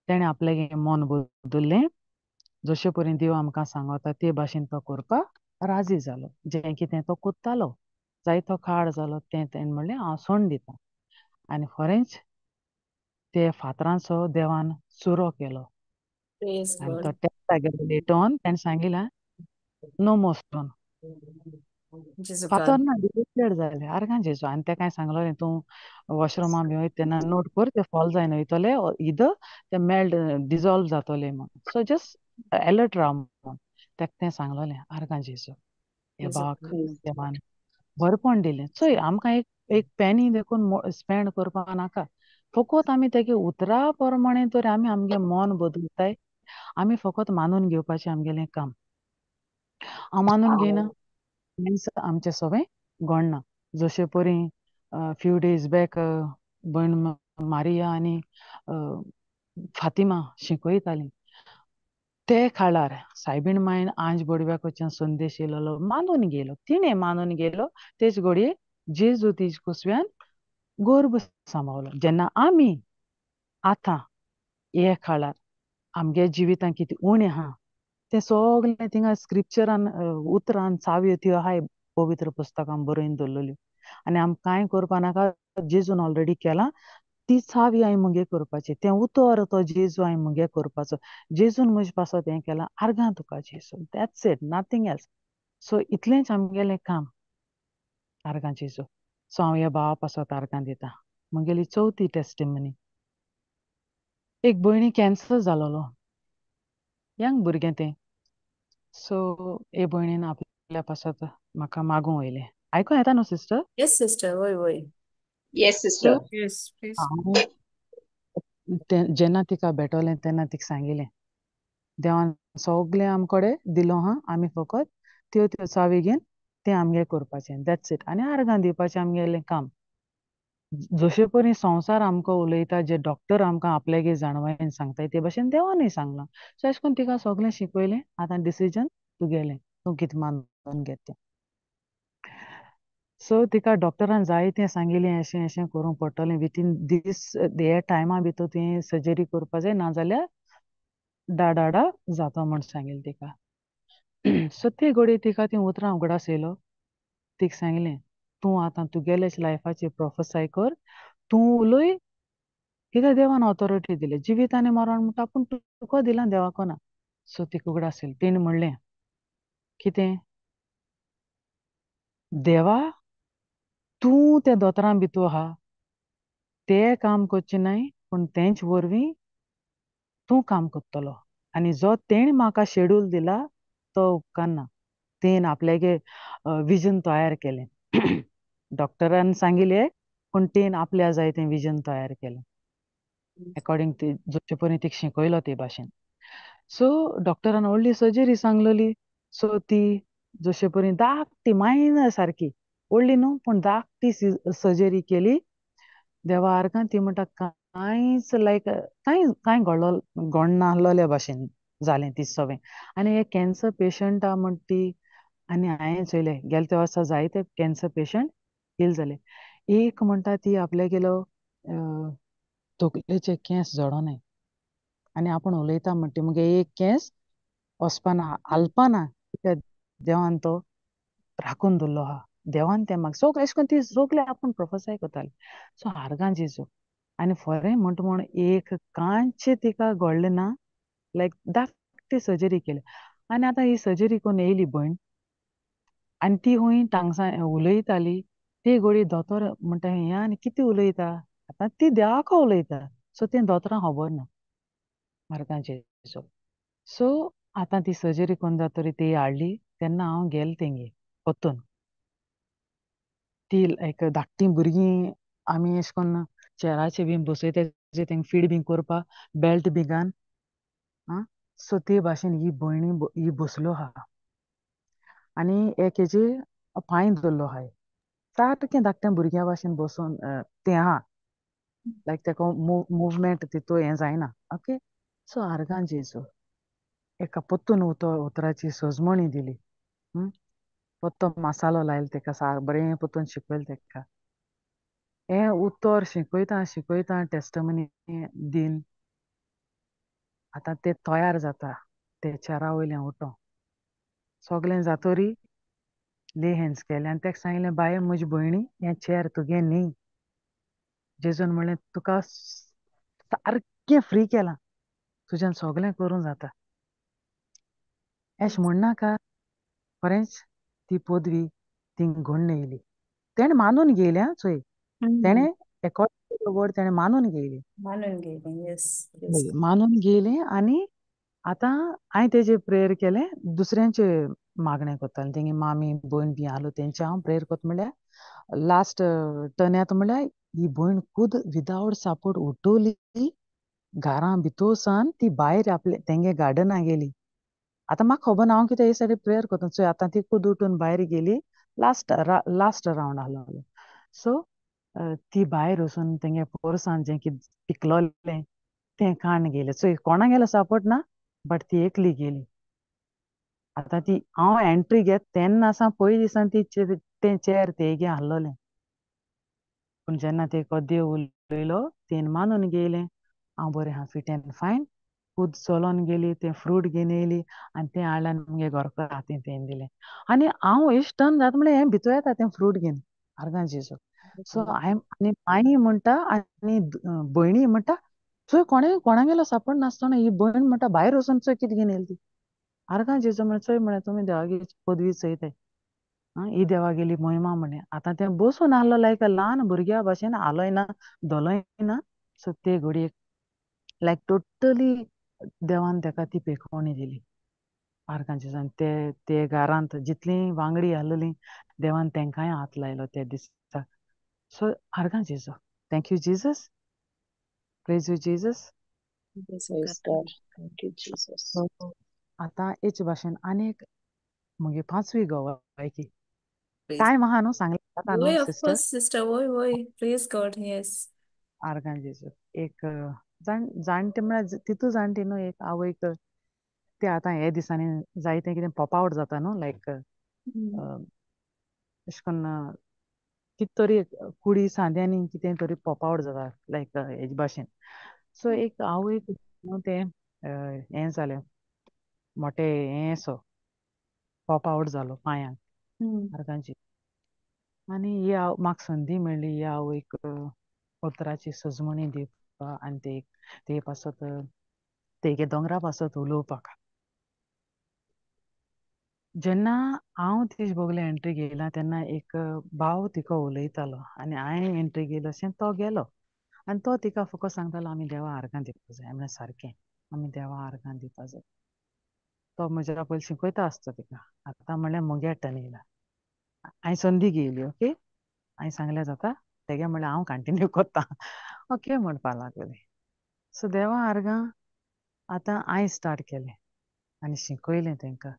तेणें आपल्यागे मन बदल्लें जशे परी देव आमकां सांगता ते भाशेन तो करपाक राजी जालो. जें कितें तो कोत्तालो जायतो काळ जालो तें तेणें म्हणलें हांव सोडून दिता आनी खरेंच ते फातरांचो देवान चुरो केलो आनी तो टेस्टा गेलो लेटोन तेणें सांगिलें नो मोर स्टोन फातर ना डिलीटेड जाले आर्गां जेजू. आनी तेका हांवें सांगलोलें तूं वॉशरुमा बी वयता तेन्ना नोट कर ते फॉल जायना वयतले इदर ते मेल्ट डिजॉल्व जातोले म्हण सो जस्ट एलर्ट राव म्हण तेका तें सांगलोलें आर्गां जेजू. हे भावाक देवान बरेपण दिलें. चोय आमकां एक एक पेनी देखून स्पेंड करपाक नाका फकत आमी तेगे उतरा प्रमाणे तर आमी आमगे मन बदलताय आमी फकत मानून घेवपाचें आमगेलें काम. हांव मानून घेयना मिन्स आमचें सगळें गणना. जशे परी फ्यू डेज बॅक भयण मारिया आनी फातिमा शिकयताली ते काळार सायबीण मायन आंज बोडव्याकोच्यान संदेश येयलेलो मानून गेलो तिणें मानून गेलो तेच घडये जेजू तिज कुसव्यान गर्भ सांबावलो. जेन्ना आमी आतां हे काळार आमगे जिवितान कितें उणें आहा तें सगळें थिंगा स्क्रिप्चरान उतरान चावयो त्यो आहाय पवित्र पुस्तकान बरोवन दवरलेल्यो. आनी आमकां कांय करपा नाका, जेजून ऑलरेडी केलां ती चावी हांवें मुगे करपाची, तें उतर तो जेजू हांवें मुगे करपाचो, जेजून म्हजे पासत हें केलां, आर्गां तुका जेजू, that's it, nothing else. So इतलेंच आमगेलें काम, आर्गां जेजू. सो हांव ह्या भावा पासत आर्गां दिता. म्हगेली चवथी टेस्टिमनी, एक भयणी कॅन्सर जालोलो, यंग भुरगें तें. सो हे भयणीन आपल्या पासत म्हाका मागूंक वयलें. आयकूं येता न्हू सिस्टर? येस सिस्टर, वय वय. Yes sister. Yes please. हांव जेन्ना तिका भेटोलें तेन्ना तिका सांगिलें, देवान सगळें आमकडे दिलो हा, आमी फकत त्यो त्यो चावी घेवन तें आमगे करपाचें, that's it. आनी आर्गां दिवपाचें आमगेलें काम. जशे परी संवसार आमकां उलयता, जे डॉक्टर आमकां आपल्यागे जाणवायेन सांगता ते भशेन देवानूय सांगलां. सो अशें करून तिका सगळें शिकयलें. आतां डिसिजन तुगेलें, तूं कितें मानून घेत तें. सो तिका डॉक्टरान जाय तें सांगिलें, अशें अशें करूंक पडटलें विथीन दीस, ह्या टायमा भितर तुवें सर्जरी करपा जाय, नाजाल्यार डाडाडा जाता म्हण सांगिलें तिका. सो ते घडये तिका तीं उतरां उगडास येयलो. तिका सांगलें, तूं आतां तुगेलेच लायफाचेर प्रोफेसाय कर, तूं उलय, कित्याक देवान ऑथॉरिटी दिली, जिवीत आनी मरण म्हणटा पूण तुका दिलां देवाको ना. सो तिका उगडास येयलो. तिणें म्हणलें, कितें देवा, तूं त्या दोतोरां भितू आहा, ते काम करचें न्हय पूण तेंच वरवीं तूं काम करतलो, आनी जो तेणें म्हाका शेड्यूल दिला तो उपकारना. तेणें आपल्यागे विजन तयार केलें, डॉक्टरान सांगिलें पूण तेणें आपल्या जाय तें विजन तयार केलें एकॉर्डिंग ती जशे परी तिका शिकयलो ते भाशेन. सो डॉक्टरान व्हडली सर्जरी सांगलेली. सो ती जशे परी धाकटी मायनर सारकी, व्हडली न्हू पूण धाकटी सर्जरी केली. देवा आर्गां ती म्हणटा कांयच लायक कांय कांय घडलो घडनासलेल्या भाशेन जालें ती सगळें. आनी हे कॅन्सर पेशंटा म्हण ती, आनी हांवें चोयलें गेले त्या वर्सा जायते कॅन्सर पेशंट हील जाले. एक म्हणटा ती आपल्यागेलो तकलेचे केंस जडोनाय आनी आपूण उलयता म्हणटा मुगे एक केंस वचपाना हालपाना, कित्याक देवान तो राखून दवरलो आहा, देवान तें म्हाका सगळें अशें करून ती सगळें आपूण प्रोफेसाय करताली. सो आर्गां जेजू. आनी फरें म्हणटा म्हण एक कांयच तिका घडलें ना, लायक धाकटी सर्जरी केली. आनी आतां ही सर्जरी करून येयली भयण, आनी ती खंय टांगसा उलयताली, ती घोडी दोतोर म्हणटा हें आनी कितें उलयता, आतां ती देवाको उलयता. सो तें दोतोरांक खबर ना, आर्गां जेजू. सो आतां ती सर्जरी करून जातरी ती हाडली तेन्ना हांव गेलें तेंगे परतून. ती लायक धाकटीं भुरगीं आमी अशें करून चेराचे बी बसयता तेंका फीड बी करपा बेल्ट बी घालून, आं, सो ते भाशेन ही भयणी ही बसल्यो आहा आनी एक हेजे पांय धरलो आहाय, सारकें धाकट्या भुरग्यां भाशेन बसून तें आहा, लायक तेका मुवमेंट तितू हें जायना. ओके, सो आर्गां जेजू एका परतून उतराची सजमणी दिली, परतो मसालो लायलो तेका, सार बरें परतून शिकयलें तेका. हें उतर शिकयता शिकयता टेस्टमनी दिन आतां ते तयार जाता ते चेरा वयलें उठो सगळें जातरी ले हँड्स केलें आनी तेका सांगलें, बाये म्हजी भयणी हें चेर तुगे न्ही, जेजून म्हणलें तुका सारकें फ्री केलां, तुज्यान सगळें करूं जाता, एश म्हणनाका. खरेंच ती पदवी ती घडून येयली, तेणें मानून घेयलें आं, चोय तेणें एकॉर्डिंग वर्ड तेणें मानून घेयली, मानून घेयलें, येस येस, मानून घेयलें. आनी आतां हांवें तेजेर प्रेयर केलें, दुसऱ्यांचे मागणें करतालें, तेंगे मामी भयण बी आहलो तेंचे हांव प्रेयर करता म्हणल्यार लास्ट टर्न येता म्हणल्यार ही भयण खूद विदावट सपोर्ट उठवली, घरां भितर सान ती भायर आपले तेंगे गार्डना गेली. आतां म्हाका खबर ना हांव कितें हे सायडीन प्रेयर करता, चोय आतां ती खूद उठून भायर गेली, लास्ट लास्ट रावंड आहलो. सो ती भायर वचून तेंगे पोरसान जें कितें पिकलोलें तें काडून गेलें. चोय कोणा गेलो सपोर्ट ना, बट ती एकली गेली. आतां ती हांव एंट्री घेत तेन्ना आसा पयलीं दिसान ती तें चेर तेगे आहलोलें, पूण जेन्ना ते देव उलयलो तेणें मानून घेयलें, हांव बरें आहा फिट एंड फायन. खूद चलोन गेली, तें फ्रूट घेवन येयली आनी तें हाडलें आनी मुगे घरकार हातीन तें दिलें. आनी हांव इश्टन जाता म्हणल्यार हें भितर येता तें फ्रूट घेवन. आर्गां जेजू. सो हांवें आनी माई म्हणटा आनी भयणी म्हणटा चोय कोणे कोणागेलो सापड नासतना ही भयण म्हणटा भायर वचून चोय कितें घेवन येयली ती. आर्गां जेजू म्हळें चोय म्हळें तुमी देवागे पदवी चोयताय, आं ही देवागेली महिमा म्हळें. आतां तें बसून आहलो लायक ल्हान भुरग्या भाशेन, हालोय ना धोलोय ना. सो ते घडयेक लायक टोटली देवान तेका ती पेखवणी दिली. आर्गां जेजू. ते ते घरांत जितलीं वांगडी आहलेलीं देवान तेंकांय हात लायलो त्या दिसा. सो आर्गां जेजू. Thank you Jesus, praise you Jesus. Praise God. Thank you, Jesus. आतां हेच भाशेन आनी एक म्हगे पांचवी गवायकी टायम आहा न्हू सांगलें जाता न्हू वय, सिस्टर? ऑफकोर्स सिस्टर, वय वय, प्रेज गॉड, येस. आर्गां जेजू. एक जाणटे म्हळ्यार तितू जाणटी न्हू, एक आवयक ते आतां हे दिसांनी जायतें कितें पॉप आवट जाता न्हू, लायक अशें कन्न कितें तरी कुडी सांद्यांनी कितें तरी पॉप आवट जाता लायक हेजे भाशेन. सो एक आवयक न्हू तें हें जालें, मोटे हें सो पॉप आवट जालो पांयांक. आर्गांची. आनी ही म्हाका संदी मेळ्ळी ही आवयक उतराची सजमणी दिवपाक आनी ते ते पासत तेगे दोंगरा पासत उलोवपाक. जेन्ना हांव तिजे बगले एंट्री घेयला तेन्ना एक भाव तिका उलयतालो आनी हांवें एंट्री घेयलो अशें तो गेलो आनी तो तिका फकत सांगतालो आमी देवा आर्गां दिवपा जाय. म्हणल्यार सारकें आमी देवा आर्गां दिवपा जाय. तो म्हज्या पयलीं शिकयता आसता तिका. आतां म्हणल्यार म्हगे टर्न येयला, हांवें संदी घेयली. ओके, हांवें सांगलें जाता तेगे म्हणल्यार हांव कंटिन्यू करता. ओके म्हणपा लागली. सो देवा आर्गां आतां हांवें स्टार्ट केलें आनी शिकयलें तेंकां.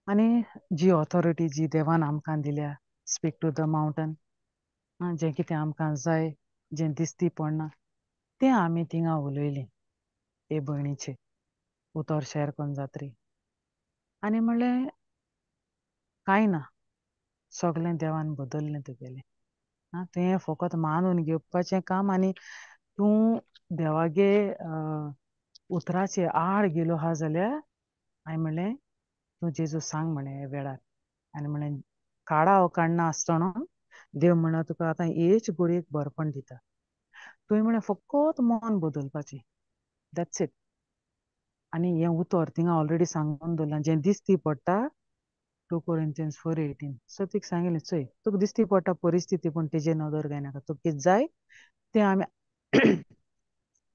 आनी जी ऑथॉरिटी जी देवान आमकां दिल्या, स्पीक टू the mountain, जें कितें आमकां जाय जें दिसती पडना तें आमी थिंगा उलयलीं ते भयणीचे उतर शेअर करून जात्री. आनी म्हणलें कांय ना, सगळें देवान बदल्लें तुगेलें. आं तुवें फकत मानून घेवपाचें काम आनी तूं देवागे उतराचे आड गेलो आहा जाल्यार हांवें म्हणलें तूं जेजू सांग म्हणलें ह्या वेळार. आनी म्हणलें काडा हो काडना आसतना देव म्हणला तुका आतां हेच घडयेक बरपण दिता, तुवें म्हणलें फकत मन बदलपाचें, that's it. आनी हें उतर थिंगा ऑलरेडी सांगून दवरलां, जें दिसती पडटा 2 Corinthians 4:18. सो तिका सांगिल्लें चोय तुका दिसती पडटा परिस्थिती पूण तेजेर नदर घायनाका, तुका कितें जाय तें आमी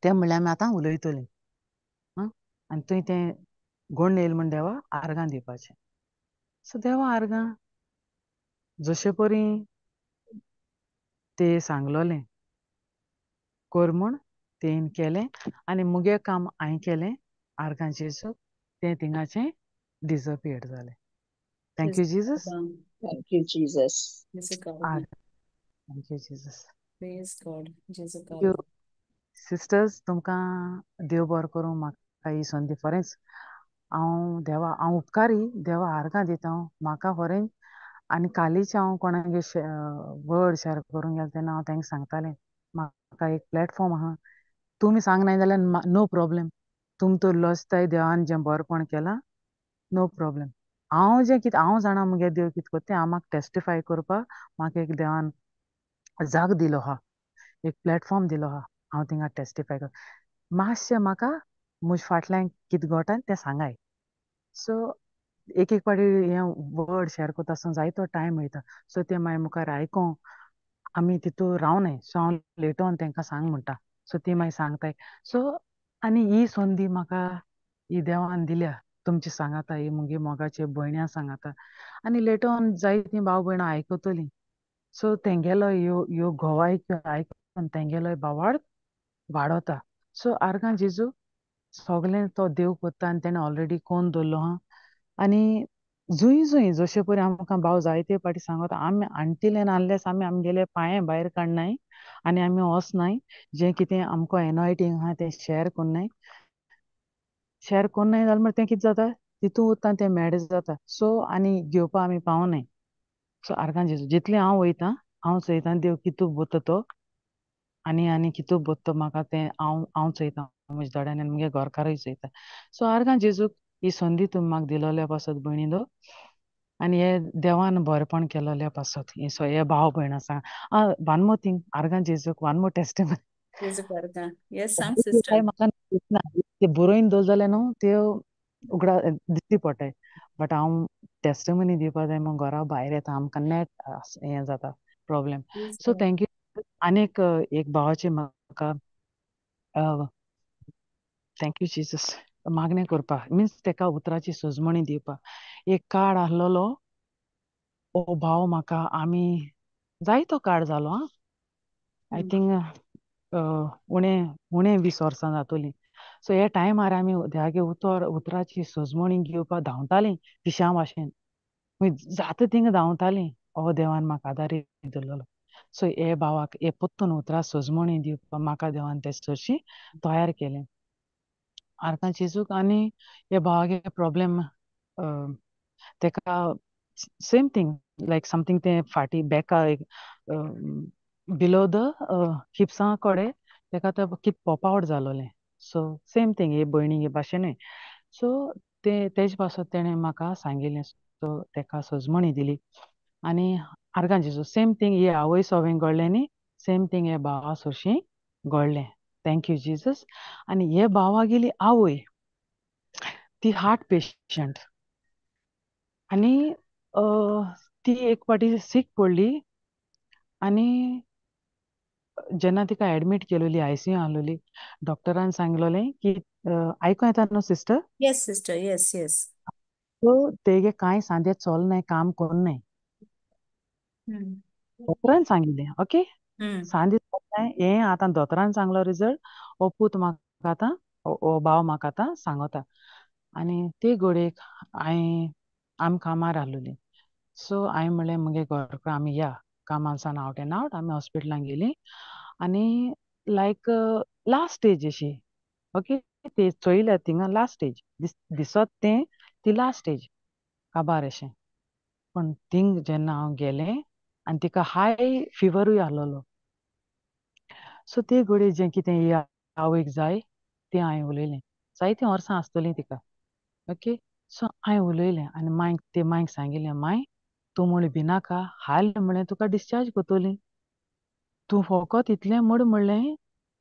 तें म्हणल्यार आमी आतां उलयतलीं. आं आनी तुवें तें गोड येयलें म्हण देवा आर्गां दिवपाचें. सो देवा आर्गां जशे परी ते सांगलोलें कर म्हूण तेन केलें आनी मुगे काम हांवें केलें. आर्गां जेजू तें थिंगाचें डिसअपियर जालें. Thank you Jesus. Thank you Jesus. Thank you Jesus. Praise God. जेजू. सिस्टर्स तुमकां देव बरो करूं, म्हाका ही संदी खरेंच हांव देवा हांव उपकारी देवा आर्गां दिता हांव म्हाका खरेंच. आनी कालीच हांव कोणागे वर्ड शेअर करूंक गेलें तेन्ना हांव तांकां सांगतालें म्हाका एक प्लॅटफॉर्म आहा, तुमी सांगनाय जाल्यार नो प्रॉब्लेम, तुमी तर लजताय देवान जें बरेपण केलां नो प्रॉब्लेम. हांव जें कितें हांव जाणा मुगे देव कितें करता तें हांव म्हाका टेस्टिफाय करपाक म्हाका एक देवान जाग दिलो आहा, एक प्लॅटफॉर्म दिलो आहा, हांव थिंगा टेस्टिफाय कर मातशें म्हाका म्हजे फाटल्यान कितें घोटा तें सांगाय. सो एक एक पाटी हें वर्ड शेअर करता आसतना जायतो टायम वयता, सो तें मागीर मुखार आयकों आमी तितू रावनाय. सो हांव लेटर ऑन तांकां सांग म्हणटा, सो ती मागीर सांगताय. सो आनी ही संदी म्हाका ही देवान दिल्या तुमची सांगाता, ही मुगे मोगाचे भयण्यां सांगाता आनी लेटर ऑन जायतीं भाव भयणां आयकतलीं. सो तेंगेलो ह्यो ह्यो गोवाय आयकून तेंगेलोय भावार्थ वाडोता. सो आर्गां जेजू सगळें तो देव करता आनी तेणें ऑलरेडी कोन दवरलो आहा. आनी जुंय जुंय जशे परी आमकां भाव जायते फावटी सांगता आमी आणटिल्यान अनलेस आमी आमगेले पांये भायर काडनाय आनी आमी वचनाय, जें कितें आमकां एनॉयटींग आहा तें शेअर कोन्नाय, शेअर कोन्नाय जाल्यार मागीर तें कितें जाता तितू उरता तें मॅड जाता. सो आनी घेवपा आमी पावनाय. सो आर्गां जेजू जितलें हांव वयता हांव चोयता देव कितू बोत्ता तो आनी आनी कितू बोत्तो म्हाका तें हांव हांव चोयता म्हज्या दोळ्यांनी आनी मुगे घरकारूय चोयता. सो आर्गां जेजूक ही संदी तुमी म्हाका दिलोल्या पासत भयणी दो. आनी हे देवान बरेपण केलोले पासत हे सो हे भाव भयण आसा. वन मोर थिंग, आर्गां जेजूक वन मोर टेस्टिमनी. येस, सांग सिस्टर. म्हाका ते बरोवन दवर जाल्यार न्हू त्यो उगडा दिश्टी पडटाय, बट हांव टेस्टिमनी दिवपा जाय म्हूण घरा भायर येता, आमकां नेट हें जाता प्रॉब्लेम. So thank you. आनीक एक भावाची म्हाका thank you Jesus मागणें करपाक, मिन्स तेका उतराची सजमणी दिवपाक. एक कार्ड आहलोलो ओ भाव म्हाका, आमी जायतो कार्ड जालो आं, I think उणे उणे 20 वर्सां जातोली. सो हे टायमार आमी देवागे उतर उतराची सजमणी घेवपाक धांवतालीं पिश्यां भाशेन, जाता थिंगा धांवतालीं. ओ देवान म्हाका आदारी दिल्लो. सो हे भावाक हे पोत्तून उतरां सजमणी दिवपाक म्हाका देवान ते सरशी तयार केलें. आर्गां जेजूक. आनी हे भावागे प्रॉब्लेम तेका सेम थिंग लायक समथींग तें फाटी बॅका एक बिलो the हिप्सां कडेन तेका ते कित पॉप आवट जालोलें. सो सेम थिंग हे भयणी भाशेनूय. सो ते तेज पासत तेणें म्हाका सांगिल्लें. सो तेका सजमणी दिली. आनी आर्गां जेजू सेम थिंग हे आवय सोवें घडलें न्ही, सेम थिंग हे भावा सोरशीं घडलें. Thank you Jesus. आनी हे भावागेली आवय ती हार्ट पेशंट, आनी ती एक फावटी सीक पडली आनी जेन्ना तिका एडमीट केलोली आयसीयू आहलोली, डॉक्टरान सांगलोलें की आयको येता न्हू sister? Yes sister, yes yes. So तेगे कांय सांदे चलनाय, काम कोन्नाय, दोतोरान सांगिल्लें. ओके, सांदे चलनाय हें आतां दोतोरान सांगलो रिजल्ट, हो पूत म्हाका आतां हो भाव म्हाका आतां सांगता. आनी ते घडयेक हांवें आमी कामार आहलोलीं. सो हांवें म्हणलें मुगे घरको आमी या कामान सान आवट एंड आवट आमी हॉस्पिटलान गेलीं. आनी लायक लास्ट स्टेज अशी, ओके, ते चोयल्या थिंगा लास्ट स्टेज दिसत तें ती लास्ट स्टेज काबार अशें. पूण थिंग जेन्ना हांव गेलें आनी तिका हाय फिवरूय आहलोलो. सो ते घडये जें कितें ही आवयक जाय तें हांवें उलयलें. जायतीं वर्सां आसतलीं तिका. ओके, सो हांवें उलयलें आनी मांयक ते मांयक सांगिल्लें, मांय तूं म्हळें भिनाका, हाल म्हळें तुका डिस्चार्ज कोत्तोली, तूं फोकोत इतलें म्हण म्हणलें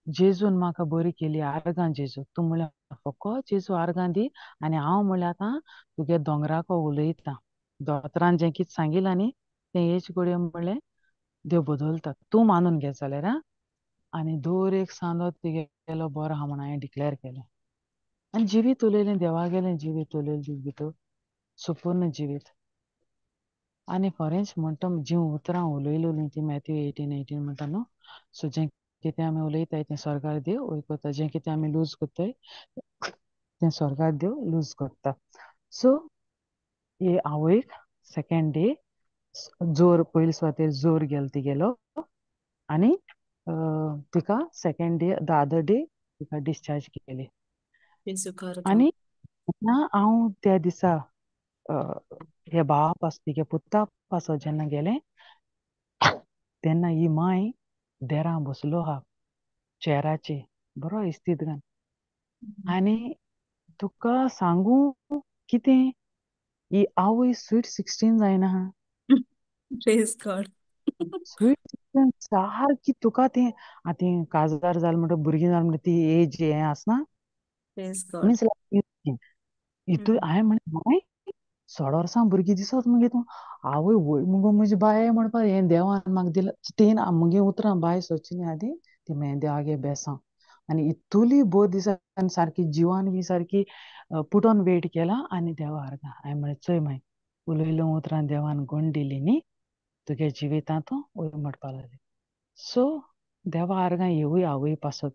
जेजून म्हाका बरी केली, आर्गां जेजू, तूं म्हणलें फोकोत जेजू आर्गां दी आनी हांव म्हणलें आतां तुगे दोंगराको उलयतां, दोतोरान जें कितें सांगिलां न्ही तें हेच घडये म्हणलें देव बदलता, तूं मानून घे जाल्यार आं. आनी दर एक सांदो तिगेलो बरो आहा म्हण हांवें डिक्लेर केलें आनी जिवीत उलयलें, देवा गेलें जिवीत उलयलें तिजे भितर सुपूर्ण जिवीत. आनी खरेंच म्हणटा जीं उतरां उलयलोलीं ती मॅथ्यू 18:18 म्हणटा न्हू, सो जें कितें आमी उलयताय तें स्वर्गार देव वयकता, जें कितें आमी लूज करताय तें स्वर्गार देव लूज करता. सो हे आवयक सेकेंड डे जोर पयले सुवातेर जोर गेलो तिगेलो आनी तिका second day the other day तिका डिस्चार्ज केली. आनी हांव त्या दिसा हे भावा पास तिगे पुता पासत जेन्ना गेलें तेन्ना ही मांय देरां बसलो आहा चेराचे बरो इस्तीद घालून. आनी तुका सांगू कितें, ही आवय स्वीट 16 जायना. प्रेज गॉड. स्वीट 16 सारकी तुका तें आतां काजार जालें म्हणटा भुरगीं जालें म्हणटा ती एज हें आसना. प्रेज गॉड. मिन्स हितून हांवें म्हणलें मांय 16 वर्सां भुरगीं दिसत मगे तूं, आवय वय मुगो म्हजी बाय म्हणपा हें देवान म्हाका दिलां तें मुगे उतरां बाय सोदची न्ही आदी ती मागीर देवागे बेसांव. आनी इतुली बोर दिसा आनी सारकी जिवान बी सारकी पुट ऑन वेट केला आनी देवा आर्गां. हांवें म्हणलें चोय माय उलयलो उतरां देवान गण दिली न्ही तुगे जिवितांत वय म्हणपा लागलें. सो देवा आर्गां येवूय आवय पासत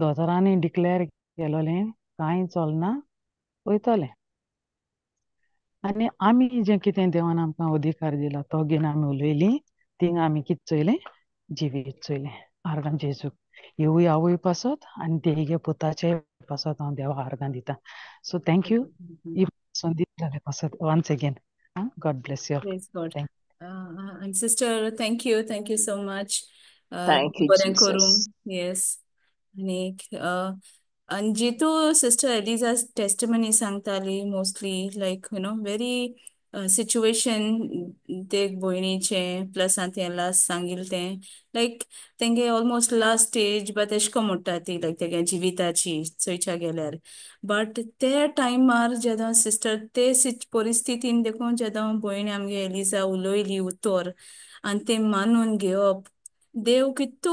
दोतोरांनी डिक्लेर केलोलें कांय चलना वयतलें. आनी आमी जें कितें देवान आमकां अधिकार दिला तो घेवन आमी उलयलीं, थिंगा आमी कितें चोयलें जिवीत चोयलें. आर्गां जेजूक येवूय आवय पासत आनी तेगे पुताचे पासत हांव देवा आर्गां दिता. सो thank you ही संदी दिल्ले पासत once again. God bless you. Praise God. Thank And sister, thank you so much. Thank you, बरें करूं. Jesus. Yes. आनीक आनी जितू सिस्टर एलिजा टेस्टिमनी सांगताली mostly like you know very situation ते भयणीचें प्लस आनी तें लास्ट सांगिल्लें तें लायक तेंगे ऑलमोस्ट लास्ट स्टेज बट एशें कोन्न म्हणटा ती लायक तेगे जिविताची चोयच्या गेल्यार बट ते टायमार जेदो सिस्टर ते परिस्थितीन देखून जेदो भयण आमगे एलिजा उलयली उतर आनी तें मानून घेवप देव कितू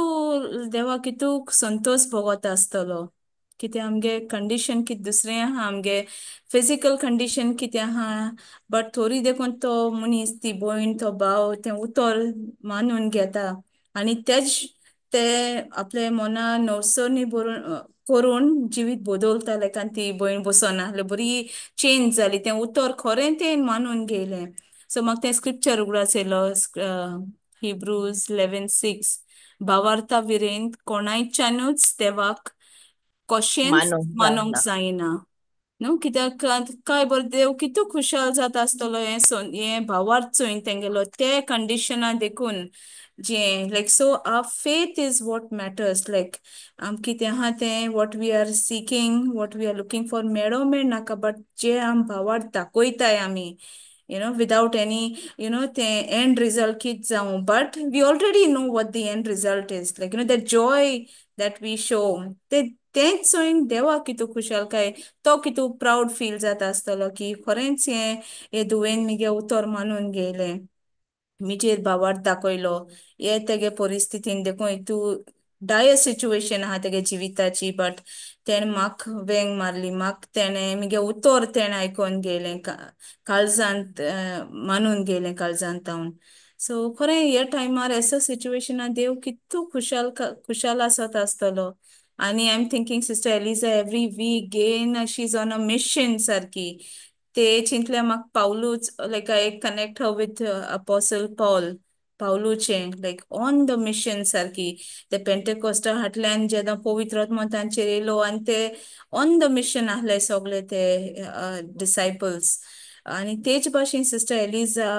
देवा कितू संतोश भोगता आसतलो कितें आमगे कंडीशन कितें दुसरें आहा आमगे फिजिकल कंडीशन कितें आहा बट थोरी देखून तो मनीस ती भयण तो भाव तें उतर मानून घेता आनी तेज ते आपले मना नवसरणी बरोवन करून जिवीत बदलता लायक आनी ती भयण बसना बरी चेंज जाली तें उतर खरें तें मानून घेयलें. सो म्हाका तें स्क्रिप्चर उगडास येयलो हिब्रूज 11:6 भावार्था विरेंत कोणायच्यानूच देवाक कशेंच मानूंक मानूंक जायना. जायना न्हू कित्याक काय बरें देव कितू खुशाल जाता आसतलो हें हें भावार्थ चोयन तेंगेलो ते कंडिशना देखून जें like so our faith is what matters like आम कितें आहा तें what we are seeking what we are looking for मेळो मेळनाका बट जे आम भावार्थ दाखयताय आमी you know without any you know the end result कित जावं but we already know what the end result is like you know that joy that we show ते तेंच चोयन देवा कितू खुशालकाय तो कितू प्रावड फील जाता आसतलो की खरेंच हें हे धुवेन मुगे उतर मानून घेयलें मिजेर भावार्थ दाखयलो हे तेगे परिस्थितीन देखून हितू डायर सिच्युएशन आहा तेगे जिविताची बट तेणें म्हाक वेंग मारली म्हाक तेणें मुगे उतर तेणें आयकोन घेयलें काळजांत मानून घेयलें काळजांत हांव. सो खरें ह्या टायमार एसो सिच्युएशनान देव कितू खुशाल खुशाल आसत आसतलो. आनी I am thinking sister Eliza every week again she is on a mission सारकी. ते चिंतले म्हाका पावलूच like I connect her with apostle Paul पावलूचें like on the mission सारकी. ते पेंटेकोस्टा हाटल्यान जेन्ना पवित्र आत्मो तांचेर येयलो आनी ते ऑन the mission आहले सगळे ते डिसायपल्स. आनी तेच भाशेन सिस्टर एलिजा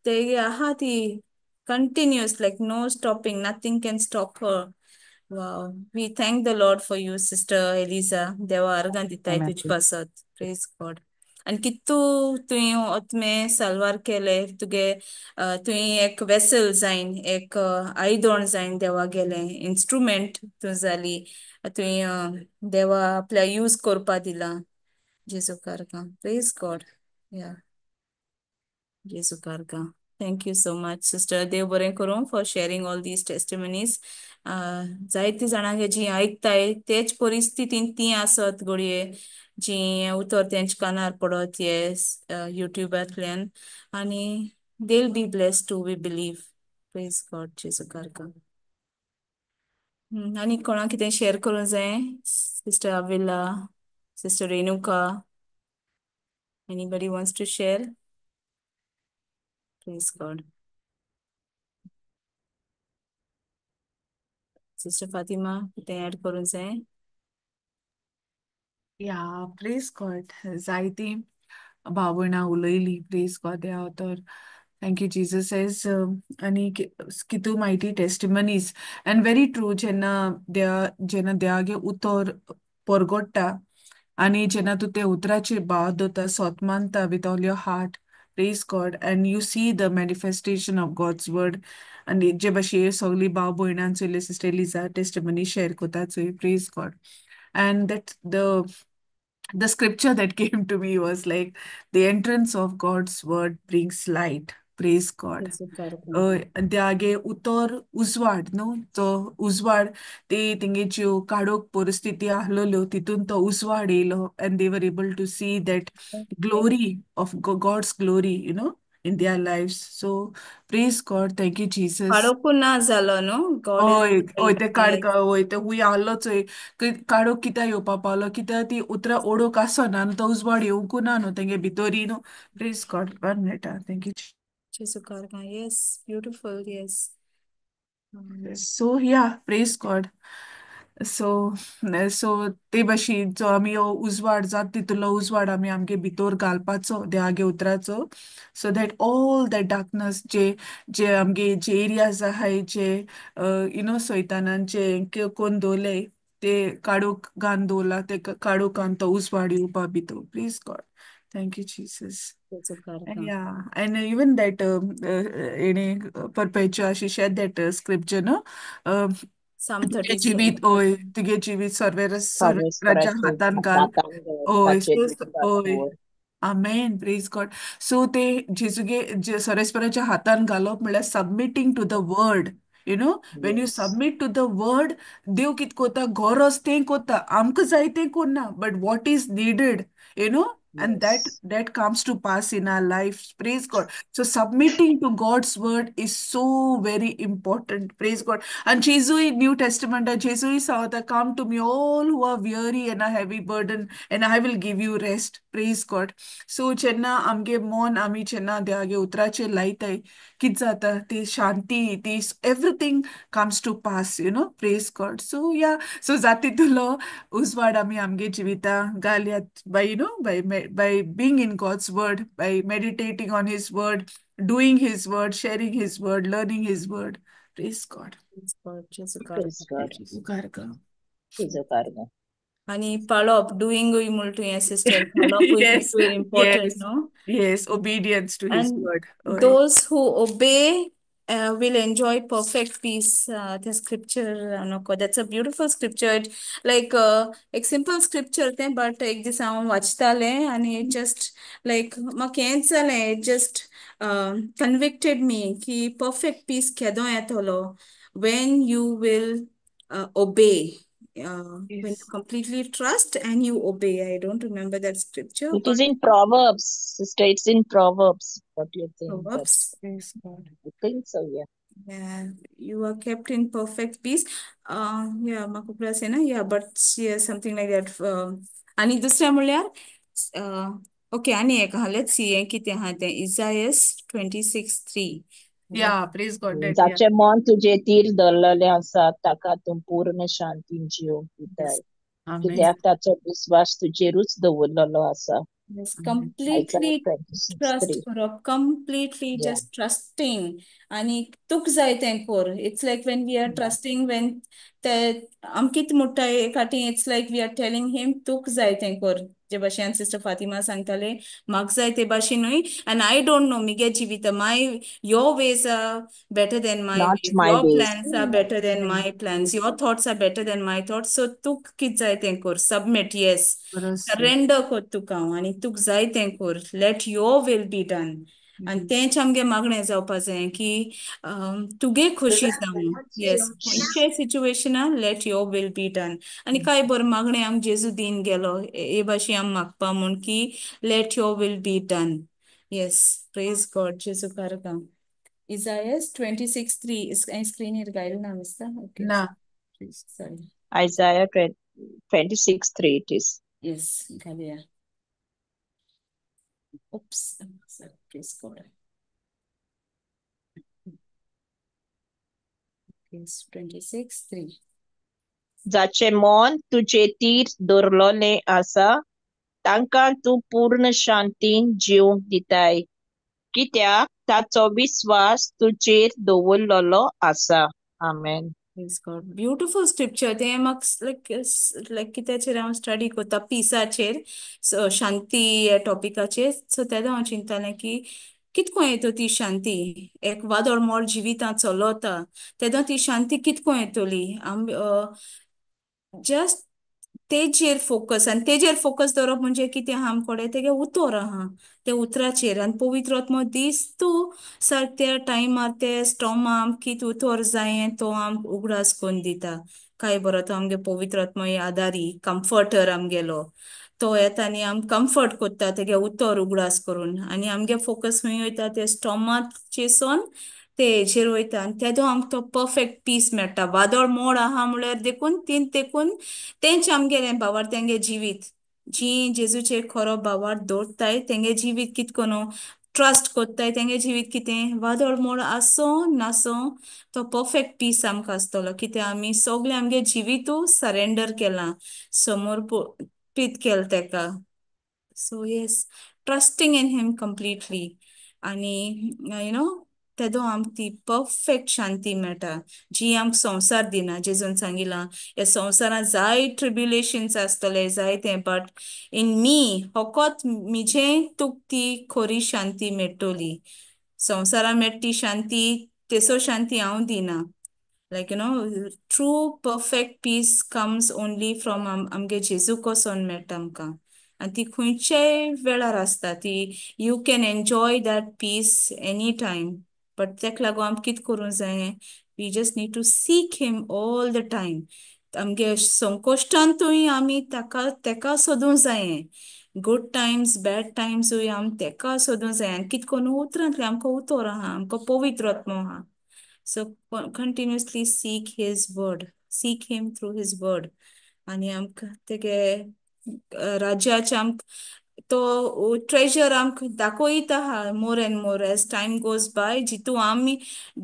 ते आहा ती continuous like no stopping nothing can stop her. Wow, we thank the Lord for you, Sister Eliza. देवा अर्गां दिताय तुज पासत. Praise God. आनी कितू तुवें ओतमे साल्वार केले तुगे तुवें एक वेसल जायन एक आयदोण जायन देवा गेलें इन्स्ट्रुमेंट तूं जाली तुवें देवा आपल्या यूज करपा दिला जेजू कारका. प्रेज गॉड. या जेजू कारका. Thank you so much sister. देव बरें करूं for sharing all these testimonies. जायती जाणां जीं आयकताय तेच परिस्थितीन तीं आसत घडये जीं उतर तेंच्या कानार पडत हे युट्युबांतल्यान आनी they'll be blessed too we believe. Praise God. जेजू कारका. आनी कोणाक कितें शेअर करूंक जाय? Sister Avila, sister Renuka, anybody wants to share? Praise God. Sister Fatima कितें ऍड करूंक जाय? या प्रेज गॉड. जायती भाव भयणां उलयली. प्रेज गॉड. देवा तर thank you Jesus as आनी कितू म्हायती टेस्टिमनीज एंड व्हेरी ट्रू. जेन्ना देवा जेन्ना देवागे उतर परगट्टा आनी जेन्ना तूं ते उतराचेर भाव दवरता सोत मानता with all your heart, praise God, and you see the manifestation of God's word. आनी जे भाशेन सगळीं भाव भयणां चोयले सिस्टर एलिजा टेस्टिमनी शेअर करता चोय, praise God. And that the scripture that came to me was like the entrance of God's word brings light. Praise God. त्यागे उतर उजवाड न्हू तो उजवाड ते तेंगेच्यो काडोक परिस्थिती आहलोल्यो तितून तो उजवाड येयलो and they were able to see that glory of God's glory, you know, in their lives. So praise God. Thank you, Jesus. काडोकू ना जालो न्हू गॉड is हय हय ते काडका हय ते हुंय आहलो चोय काडोक कित्याक येवपा पावलो कित्याक ती उतरां ओडोक आसना आनी तो उजवाड येवंकू ना न्हू तेंगे भितोरी न्हू. Praise God. One minute. Thank you. जेजू कारका. Yes, beautiful. Yes. So yeah, praise God. So so ते भाशेन जो आमी हो उजवाड जात तितूंतलो उजवाड आमी आमगे भितर घालपाचो देवागे उतराचो, so that all that darkness जे जे आमगे जे एरियाज आहाय जे you know सैतानान जे कोण दवरले ते काडूक घान दवरला ते काडूक आनी तो उजवाड येवपा भितर. Praise God. Thank you Jesus. जेजू And कारकां. yeah, and even that any perpetua, she shared that scripture, no? Psalm तुगे 37. जिवीत ओय तुगे जिवीत सर्वेराच्या सर्वेस्पराचे हातान घाल हातान घाल ओय ताचेर सो विश्वास ओय दवर. आमेन प्रेज गॉड. सो ते जेजुगे जे सर्वेस्पराच्या हातान घालप म्हळ्यार submitting to the word, you know, when you Yes. Submit to the word, देव कित कोता गरज तें कोता, आमकां जाय तें कोन्ना, but what is needed, you know, and that Yes. that comes to pass in our life. Praise God. So submitting to God's word is so very important. Praise God. And Jesus New Testament, Jesus सांगता, come to me all who are weary and are heavy burden, and I will give you rest. Praise God. So जेन्ना आमगे मन आमी जेन्ना देवागे उतराचेर लायताय, कित जाता, ती शांती, ती everything comes to pass, you know. Praise God. So yeah, so जाती तुलो उजवाड आमी आमगे जिविता घालयात by you know by being in God's word, by meditating on his word, doing his word, sharing his word, learning his word. Praise God. Praise God. जेजू Praise कारकां. God. जेजू कारकां. जेजू कारकां. आनी पाळप डुईंगूय म्हणटा तुवें सिस्टर, पाळपूय Yes, तितूय important yes, न्हू. yes, obedience to his And word. Oy. those who obey will enjoy perfect peace. The scripture, नको. That's a beautiful scripture. It, like एक simple scripture तें, but एक दीस हांव वाचतालें आनी it just like म्हाका हेंच जालें, it just convicted me की perfect peace केदो येतलो when you will obey. When you Yes. completely trust and you obey. I don't remember that scripture, It but is in Proverbs, sister. It's in Proverbs. What do you think? But Proverbs. Praise God. I think so, yeah. Yeah, you are kept in perfect peace. Yeah, म्हाका उगडास येना. Yeah, but yeah, something like that. आनी दुसरें म्हणल्यार okay, आनी एक आहा, let's see हें कितें आहा तें. इजायस 26:3. Yeah, praise God that, yeah. जाचें मन तुजे तीर धरलेलें आसा ताका तूं पूर्ण शांतीन जिवंक दिताय. Yes. Amen. कित्याक ताचो विस्वास तुजेरूच दवरलेलो आसा. Yes, Amen. completely Isaiah 26 trust 3. करप, completely Yeah. just trusting. आनी तुक जाय तें कर. It's like when we are trusting, when ते आम कितें म्हणटाय एकाटी, it's like we are telling him तुक जाय तें कर. जे भाशेन सिस्टर फातिमा सांगताले, म्हाका जाय ते भाशेन न्हय, and I don't know मिगे जिवित, my your ways are better than my Not ways, my your ways. plans are better than Amen. my plans, your thoughts are better than my thoughts. So तुक कितें जाय तें कर, submit, येस, बरोच. Surrender कर तुका हांव आनी तुका जाय तें कर, let your will be done. आनी तेंच आमगे मागणें जावपा जाय की तुगे खोशी जावं. येस, खंयच्याय सिच्युएशनान let your will be done. आनी काय बरें मागणें आमकां जेजू दीन गेलो हे भाशेन आमी मागपा म्हूण की let your will be done. Yes, praise God. जेजू कारकां. इजायस 26:3 स्क्रीनीर घायल ना दिसता. ओके, ना. Praise. Sorry. Isaiah 26 3 it is. Yes, घालया. Oops, sorry, praise God. Yes, 26:3. जाचें मन तुजे तीर दवरलेलें आसा तांकां तूं पूर्ण शांतीन जिवंक दिताय, कित्याक ताचो विस्वास तुजेर दवरलेलो आसा. आमेन. Praise God. Beautiful scripture. तें म्हाका लायक लायक कित्याचेर हांव स्टडी करता पिसाचेर, सो शांती ह्या टॉपिकाचेर. सो तेन्ना हांव चिंततालें की कितको येतो ती शांती, एक वादळ मोड जिवितांत चलता तेन्ना ती शांती कितको येतली. आम जस्ट तेजेर फोकस, आनी तेजेर फोकस दवरप म्हणजे कितें आहा आमकोडे तेगे उतर आहा ते उतराचेर, आनी पवित्र आत्मो दीस तूं सारकें त्या टायमार ते स्टॉमा आमकां कितें उतर जाय तो आमकां उगडास करून दिता. काय बरो तो आमगे पवित्र आत्मो आदारी कम्फर्टर आमगेलो, तो येता आनी आमकां कम्फर्ट करता तेगे उतर उगडास करून, आनी आमगे फोकस खंय वयता ते स्टॉमाचेर ते हेजेर वयता, आनी तेदो आमकां तो परफेक्ट पीस मेळटा. वादळ मोड आहा म्हळ्यार देखून तीन तेकून तेंच आमगेलें भावार्थ तेंगे जिवीत जी जेजूचेर खरो भावार्थ दवरताय तेंगे जिवीत कित करून ट्रस्ट करताय तेंगे जिवीत कितें वादळ मोड आसूं नासूं तो परफेक्ट पीस आमकां आसतलो. कित्याक आमी सगळें आमगे जिवितू सरेंडर केलां, समर्पीत केलें तेका. So yes, trusting in him completely आनी you know तेदो आमकां ती परफेक्ट शांती मेळटा जी आमकां संवसार दिना. जेजून सांगिलां ह्या संवसारांत जाय ट्रिब्युलेशन्स आसतले जाय तें, बट इन मी फकत मिजें तुका ती खरी शांती मेळटली. संवसारांत मेळटा ती शांती तेसो शांती हांव दिना. Like you know, true perfect peace comes only from आमगे जेजू कोसोन मेळटा आमकां. आनी ती खंयच्याय वेळार आसता ती. You can enjoy that peace any time. But तेका लागून आमकां कितें करूंक जाय, we just need to seek him all the time. आमगे संकोश्टांतूय आमी ताका तेका सोदूंक जाय. गुड टायम्स बॅड टायम्सूय आमी तेका सोदूंक जाय. आनी कितें करून उतरांतलें आमकां उतर आहा, आमकां पवित्र आत्मो आहा. So continuously seek his word, seek him through his word. आनी आमकां तेगे राज्याचे आमकां तो ट्रेजर आमकां दाखयता आहा more and more as time goes by. Jitu आमी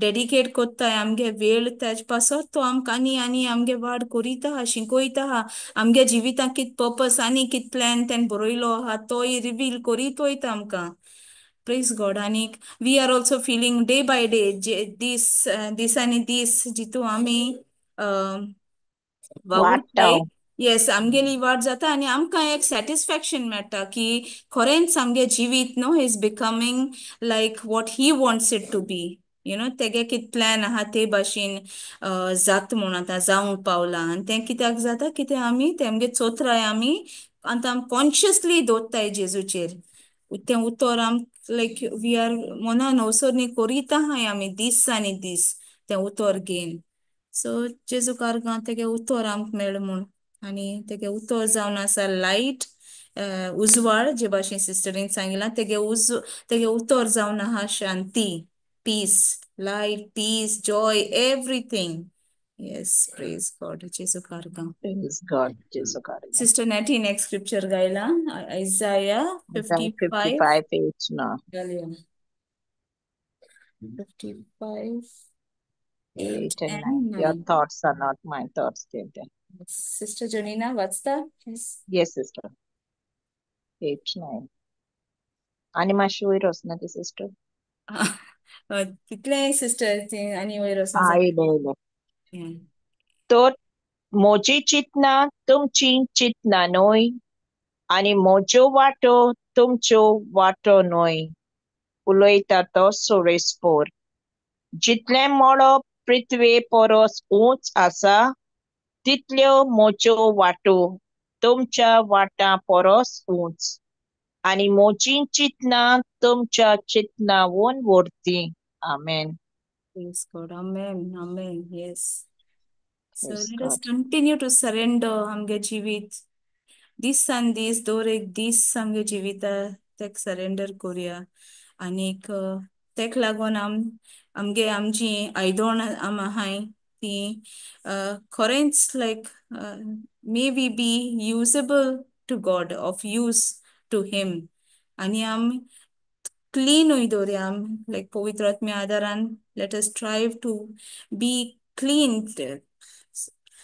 डेडिकेट कोत्ताय आमगे वेळ तेज पासत तो आमकां आनी आनी आमगे वाड करीत आहा, शिकयता आहा. आमगे जिवितांत कित पर्पस आनी कित प्लॅन तेणें बरयलो आहा तोय रिवील करीत वयता आमकां. Praise God. आनी we are also feeling day by day, जे दीस दिसांनी दीस जितू आमी वाडटा. वावुरताय, येस, आमगेली वाड जाता आनी आमकां एक सॅटिस्फॅक्शन मेळटा की खरेंच आमगे जिवीत न्हू is becoming like what he wants it to be, you know. तेगे कित प्लॅन आहा ते भाशेन जाता म्हूण आतां जावंक पावलां. आनी तें कित्याक जाता, कित्याक आमी तेमगे चोत्राय आमी आतां कॉन्शियसली दवरताय जेजूचेर. तें उतर आम लायक we are मनान अवसरनी करीत आहाय आमी दीस आनी दीस तें उतर घेवन. सो जेजू कारगां तेगे उतर आमकां मेळ्ळें म्हूण. आनी तेगे उतर जावन आसा लायट, उजवाड, जे भाशेन सिस्टरीन सांगिलां तेगे उज तेगे उतर जावन आहा शांती, peace, light, peace, joy, everything. Yes, praise God. जेजू कारगां. Praise God. जेजू कारगां. सिस्टर नॅटी नेक्स्ट स्क्रिप्चर गायला, आयजाया Isaiah 55. 55, 8, 9. घालया 55 8 8 and and 9. Your 9. thoughts are not my thoughts, dear. Sister Janina वाचता? Yes. Yes, sister. 8, 9. आनी मातशी वयर वचना ती सिस्टर. तितलें सिस्टर ती आनी वयर वचूंक हा, जाय. येयलें येयलें. तर म्हजी चिंतनां तुमची चिंतनां न्हय आनी म्हज्यो वाटो तुमच्यो वाटो न्हय, उलयता तो सोरेस्पोर. जितलें मळब पृथ्वे परस उंच आसा तितल्यो म्हज्यो वाटो तुमच्या वाटां परस उंच आनी म्हजी चिंतनां तुमच्या चिंतनांवून वरती. आमेन. Praise God. Amen. Amen. Yes. So Praise let us God. continue to surrender आमगे जिवीत दिसान दीस, दर एक दीस आमगे जिविता तेक सरेंडर करुया. आनीक तेक लागून आम आमगे आमची आयदोण आम आहाय ती खरेंच like may we be usable to God, of use to him. आनी आम क्लीनूय दवरया आम लायक पवित्र आत्म्या आदारान. Let us strive to be clean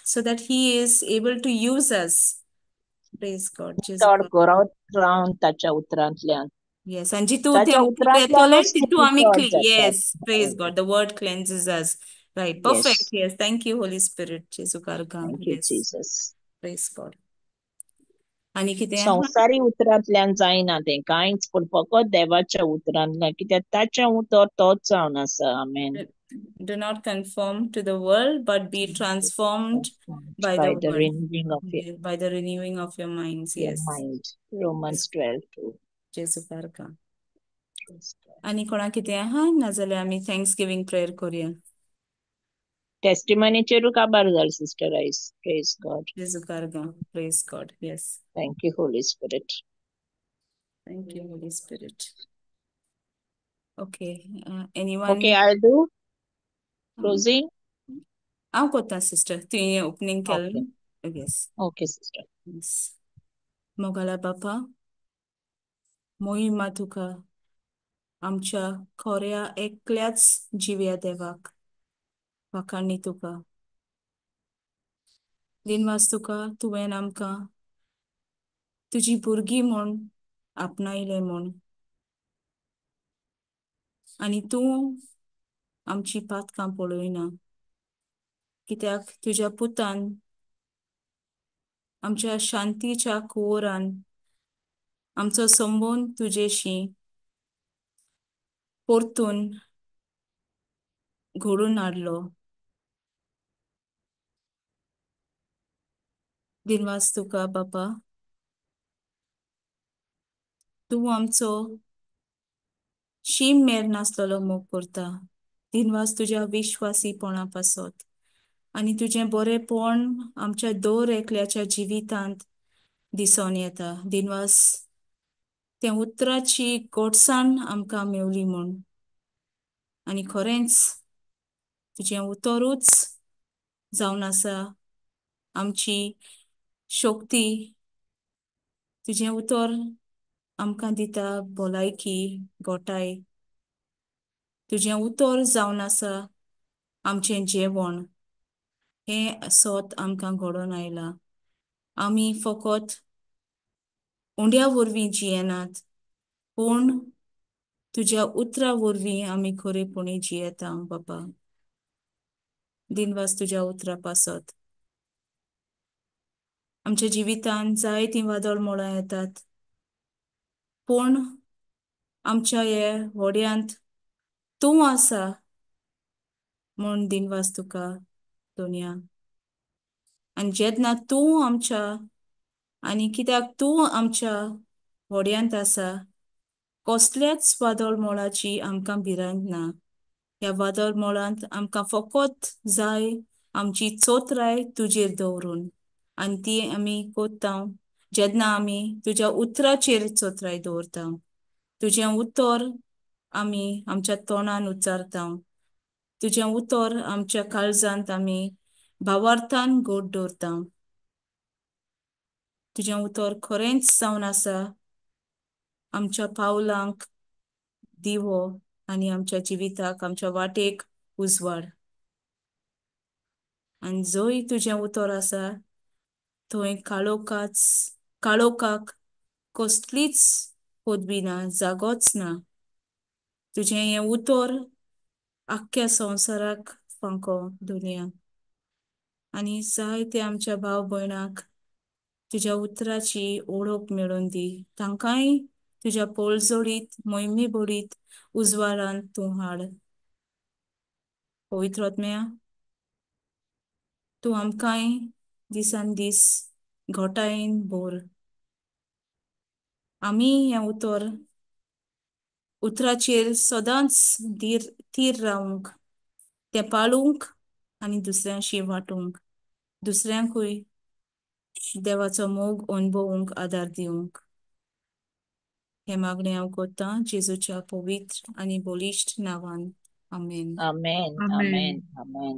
so that he is able to use us. Praise God. जेजू. चड करत रावन ताच्या उतरांतल्यान. Yes, and जितू ते ताच्या उतर येतले उतरांतल्यानूच तितू तुमी आमी चड क्लीन. जातात. Yes, praise God. The word cleanses us. Right, perfect. Yes. Yes, thank you, Holy Spirit. जेजू कारगां. Thank you Yes, Jesus. praise God. आनी कितें आहा? संवसारी उतरांतल्यान जायना तें कांयच, पूण फकत देवाच्या उतरांतल्यान, कित्याक ताचें उतर तोच जावन आसा. आमेन. Do not conform to the world, but be transformed by the by the word, renewing of your, by the renewing of your minds. your Yes. mind. Romans 12:2. जेजू कारगां. Praise God. आनी कोणा कितें आहा? नाजाल्यार आमी thanks giving prayer करुया. टेस्टिमनीचेरूय काबार जाल सिस्टर आयज. Praise God. जेजू कारगां. Praise God. Yes. Thank you, Holy Spirit. Thank you, Holy Spirit. Okay. Anyone? Okay, I'll do closing. हांव कोत्ता सिस्टर, तुवें ओपनींग Okay. केलें. Yes. Okay, sister. Yes. मोगाला बापा, मोहिमा तुका, आमच्या खोऱ्या एकल्याच जिव्या देवाक वाखाणी तुका. दिनवास तुका, तुवें आमकां तुजी भुरगीं म्हूण आपणायलें म्हूण. आनी तूं आमची पातकां पळयना, कित्याक तुज्या पुतान आमच्या शांतीच्या कुंवरान आमचो संबंद तुजेशी परतून घडून हाडलो. दिनवास तुका बापा, तूं आमचो शीम मेर नासलेलो मोग करता. दिनवास तुज्या विश्वासीपणा पासत आनी तुजें बरेंपण आमच्या दर एकल्याच्या जिवितांत दिसून येता. दिनवास त्या उतराची गोडसाण आमकां मेवली म्हूण, आनी खरेंच तुजें उतरूच जावन आसा आमची शक्ती. तुजें उतर आमकां दिता भलायकी, गोठाय. तुजें उतर जावन आसा आमचें जेवण. हें सत आमकां घडोवन आयलां. आमी फकत उंड्या वरवीं जियेनात, पूण तुज्या उतरा वरवीं आमी खरेपणी जियेता बापा. दिनवास तुज्या उतरा पासत. आमच्या जिवितांत जायतीं वादळ मोळां येतात, पूण आमच्या हे व्हड्यांत तूं आसा म्हूण दिनवास तुका दोनया. आनी जेन्ना तूं आमच्या आनी कित्याक तूं आमच्या व्हड्यांत आसा, कसल्याच वादळ मोळाची आमकां भिरांत ना. ह्या वादळ मोळांत आमकां फकत जाय आमची चोत्राय तुजेर दवरून, आनी ती आमी कोत्ता जेन्ना आमी तुज्या उतराचेर चोत्राय दवरता. तुजें उतर आमी आमच्या तोंडान उच्चारता, तुजें उतर आमच्या काळजांत आमी भावार्थान गोड दवरता. तुजें उतर खरेंच जावन आसा आमच्या पावलांक दिवो आनी आमच्या जिविताक, आमच्या वाटेक उजवाड. आनी जंय तुजें उतर आसा थंय काळोखाक कसलीच पदवी ना, जागोच ना. तुजें हें उतर आख्ख्या संवसाराक फांको दुनिया. आनी जायते आमच्या भाव भयणाक तुज्या उतराची ओळख मेळोवन दी. तांकांय तुज्या पोळजोडीत मोहिमे बडीत उजवाडांत तूं हाड. पवित्र आत्म्या, तूं आमकांय दिसान दीस घोटायेन भर. आमी हें उतर उतराचेर सदांच धीर रावूंक, तें पाळूंक आनी दुसऱ्यांशी वांटूंक, दुसऱ्यांकूय देवाचो मोग अनुभवूंक आदार दिवंक. हें मागणें हांव करतां जेजूच्या पवित्र आनी बळिश्ट नांवान. आमेन. आमेन, आमेन, आमेन.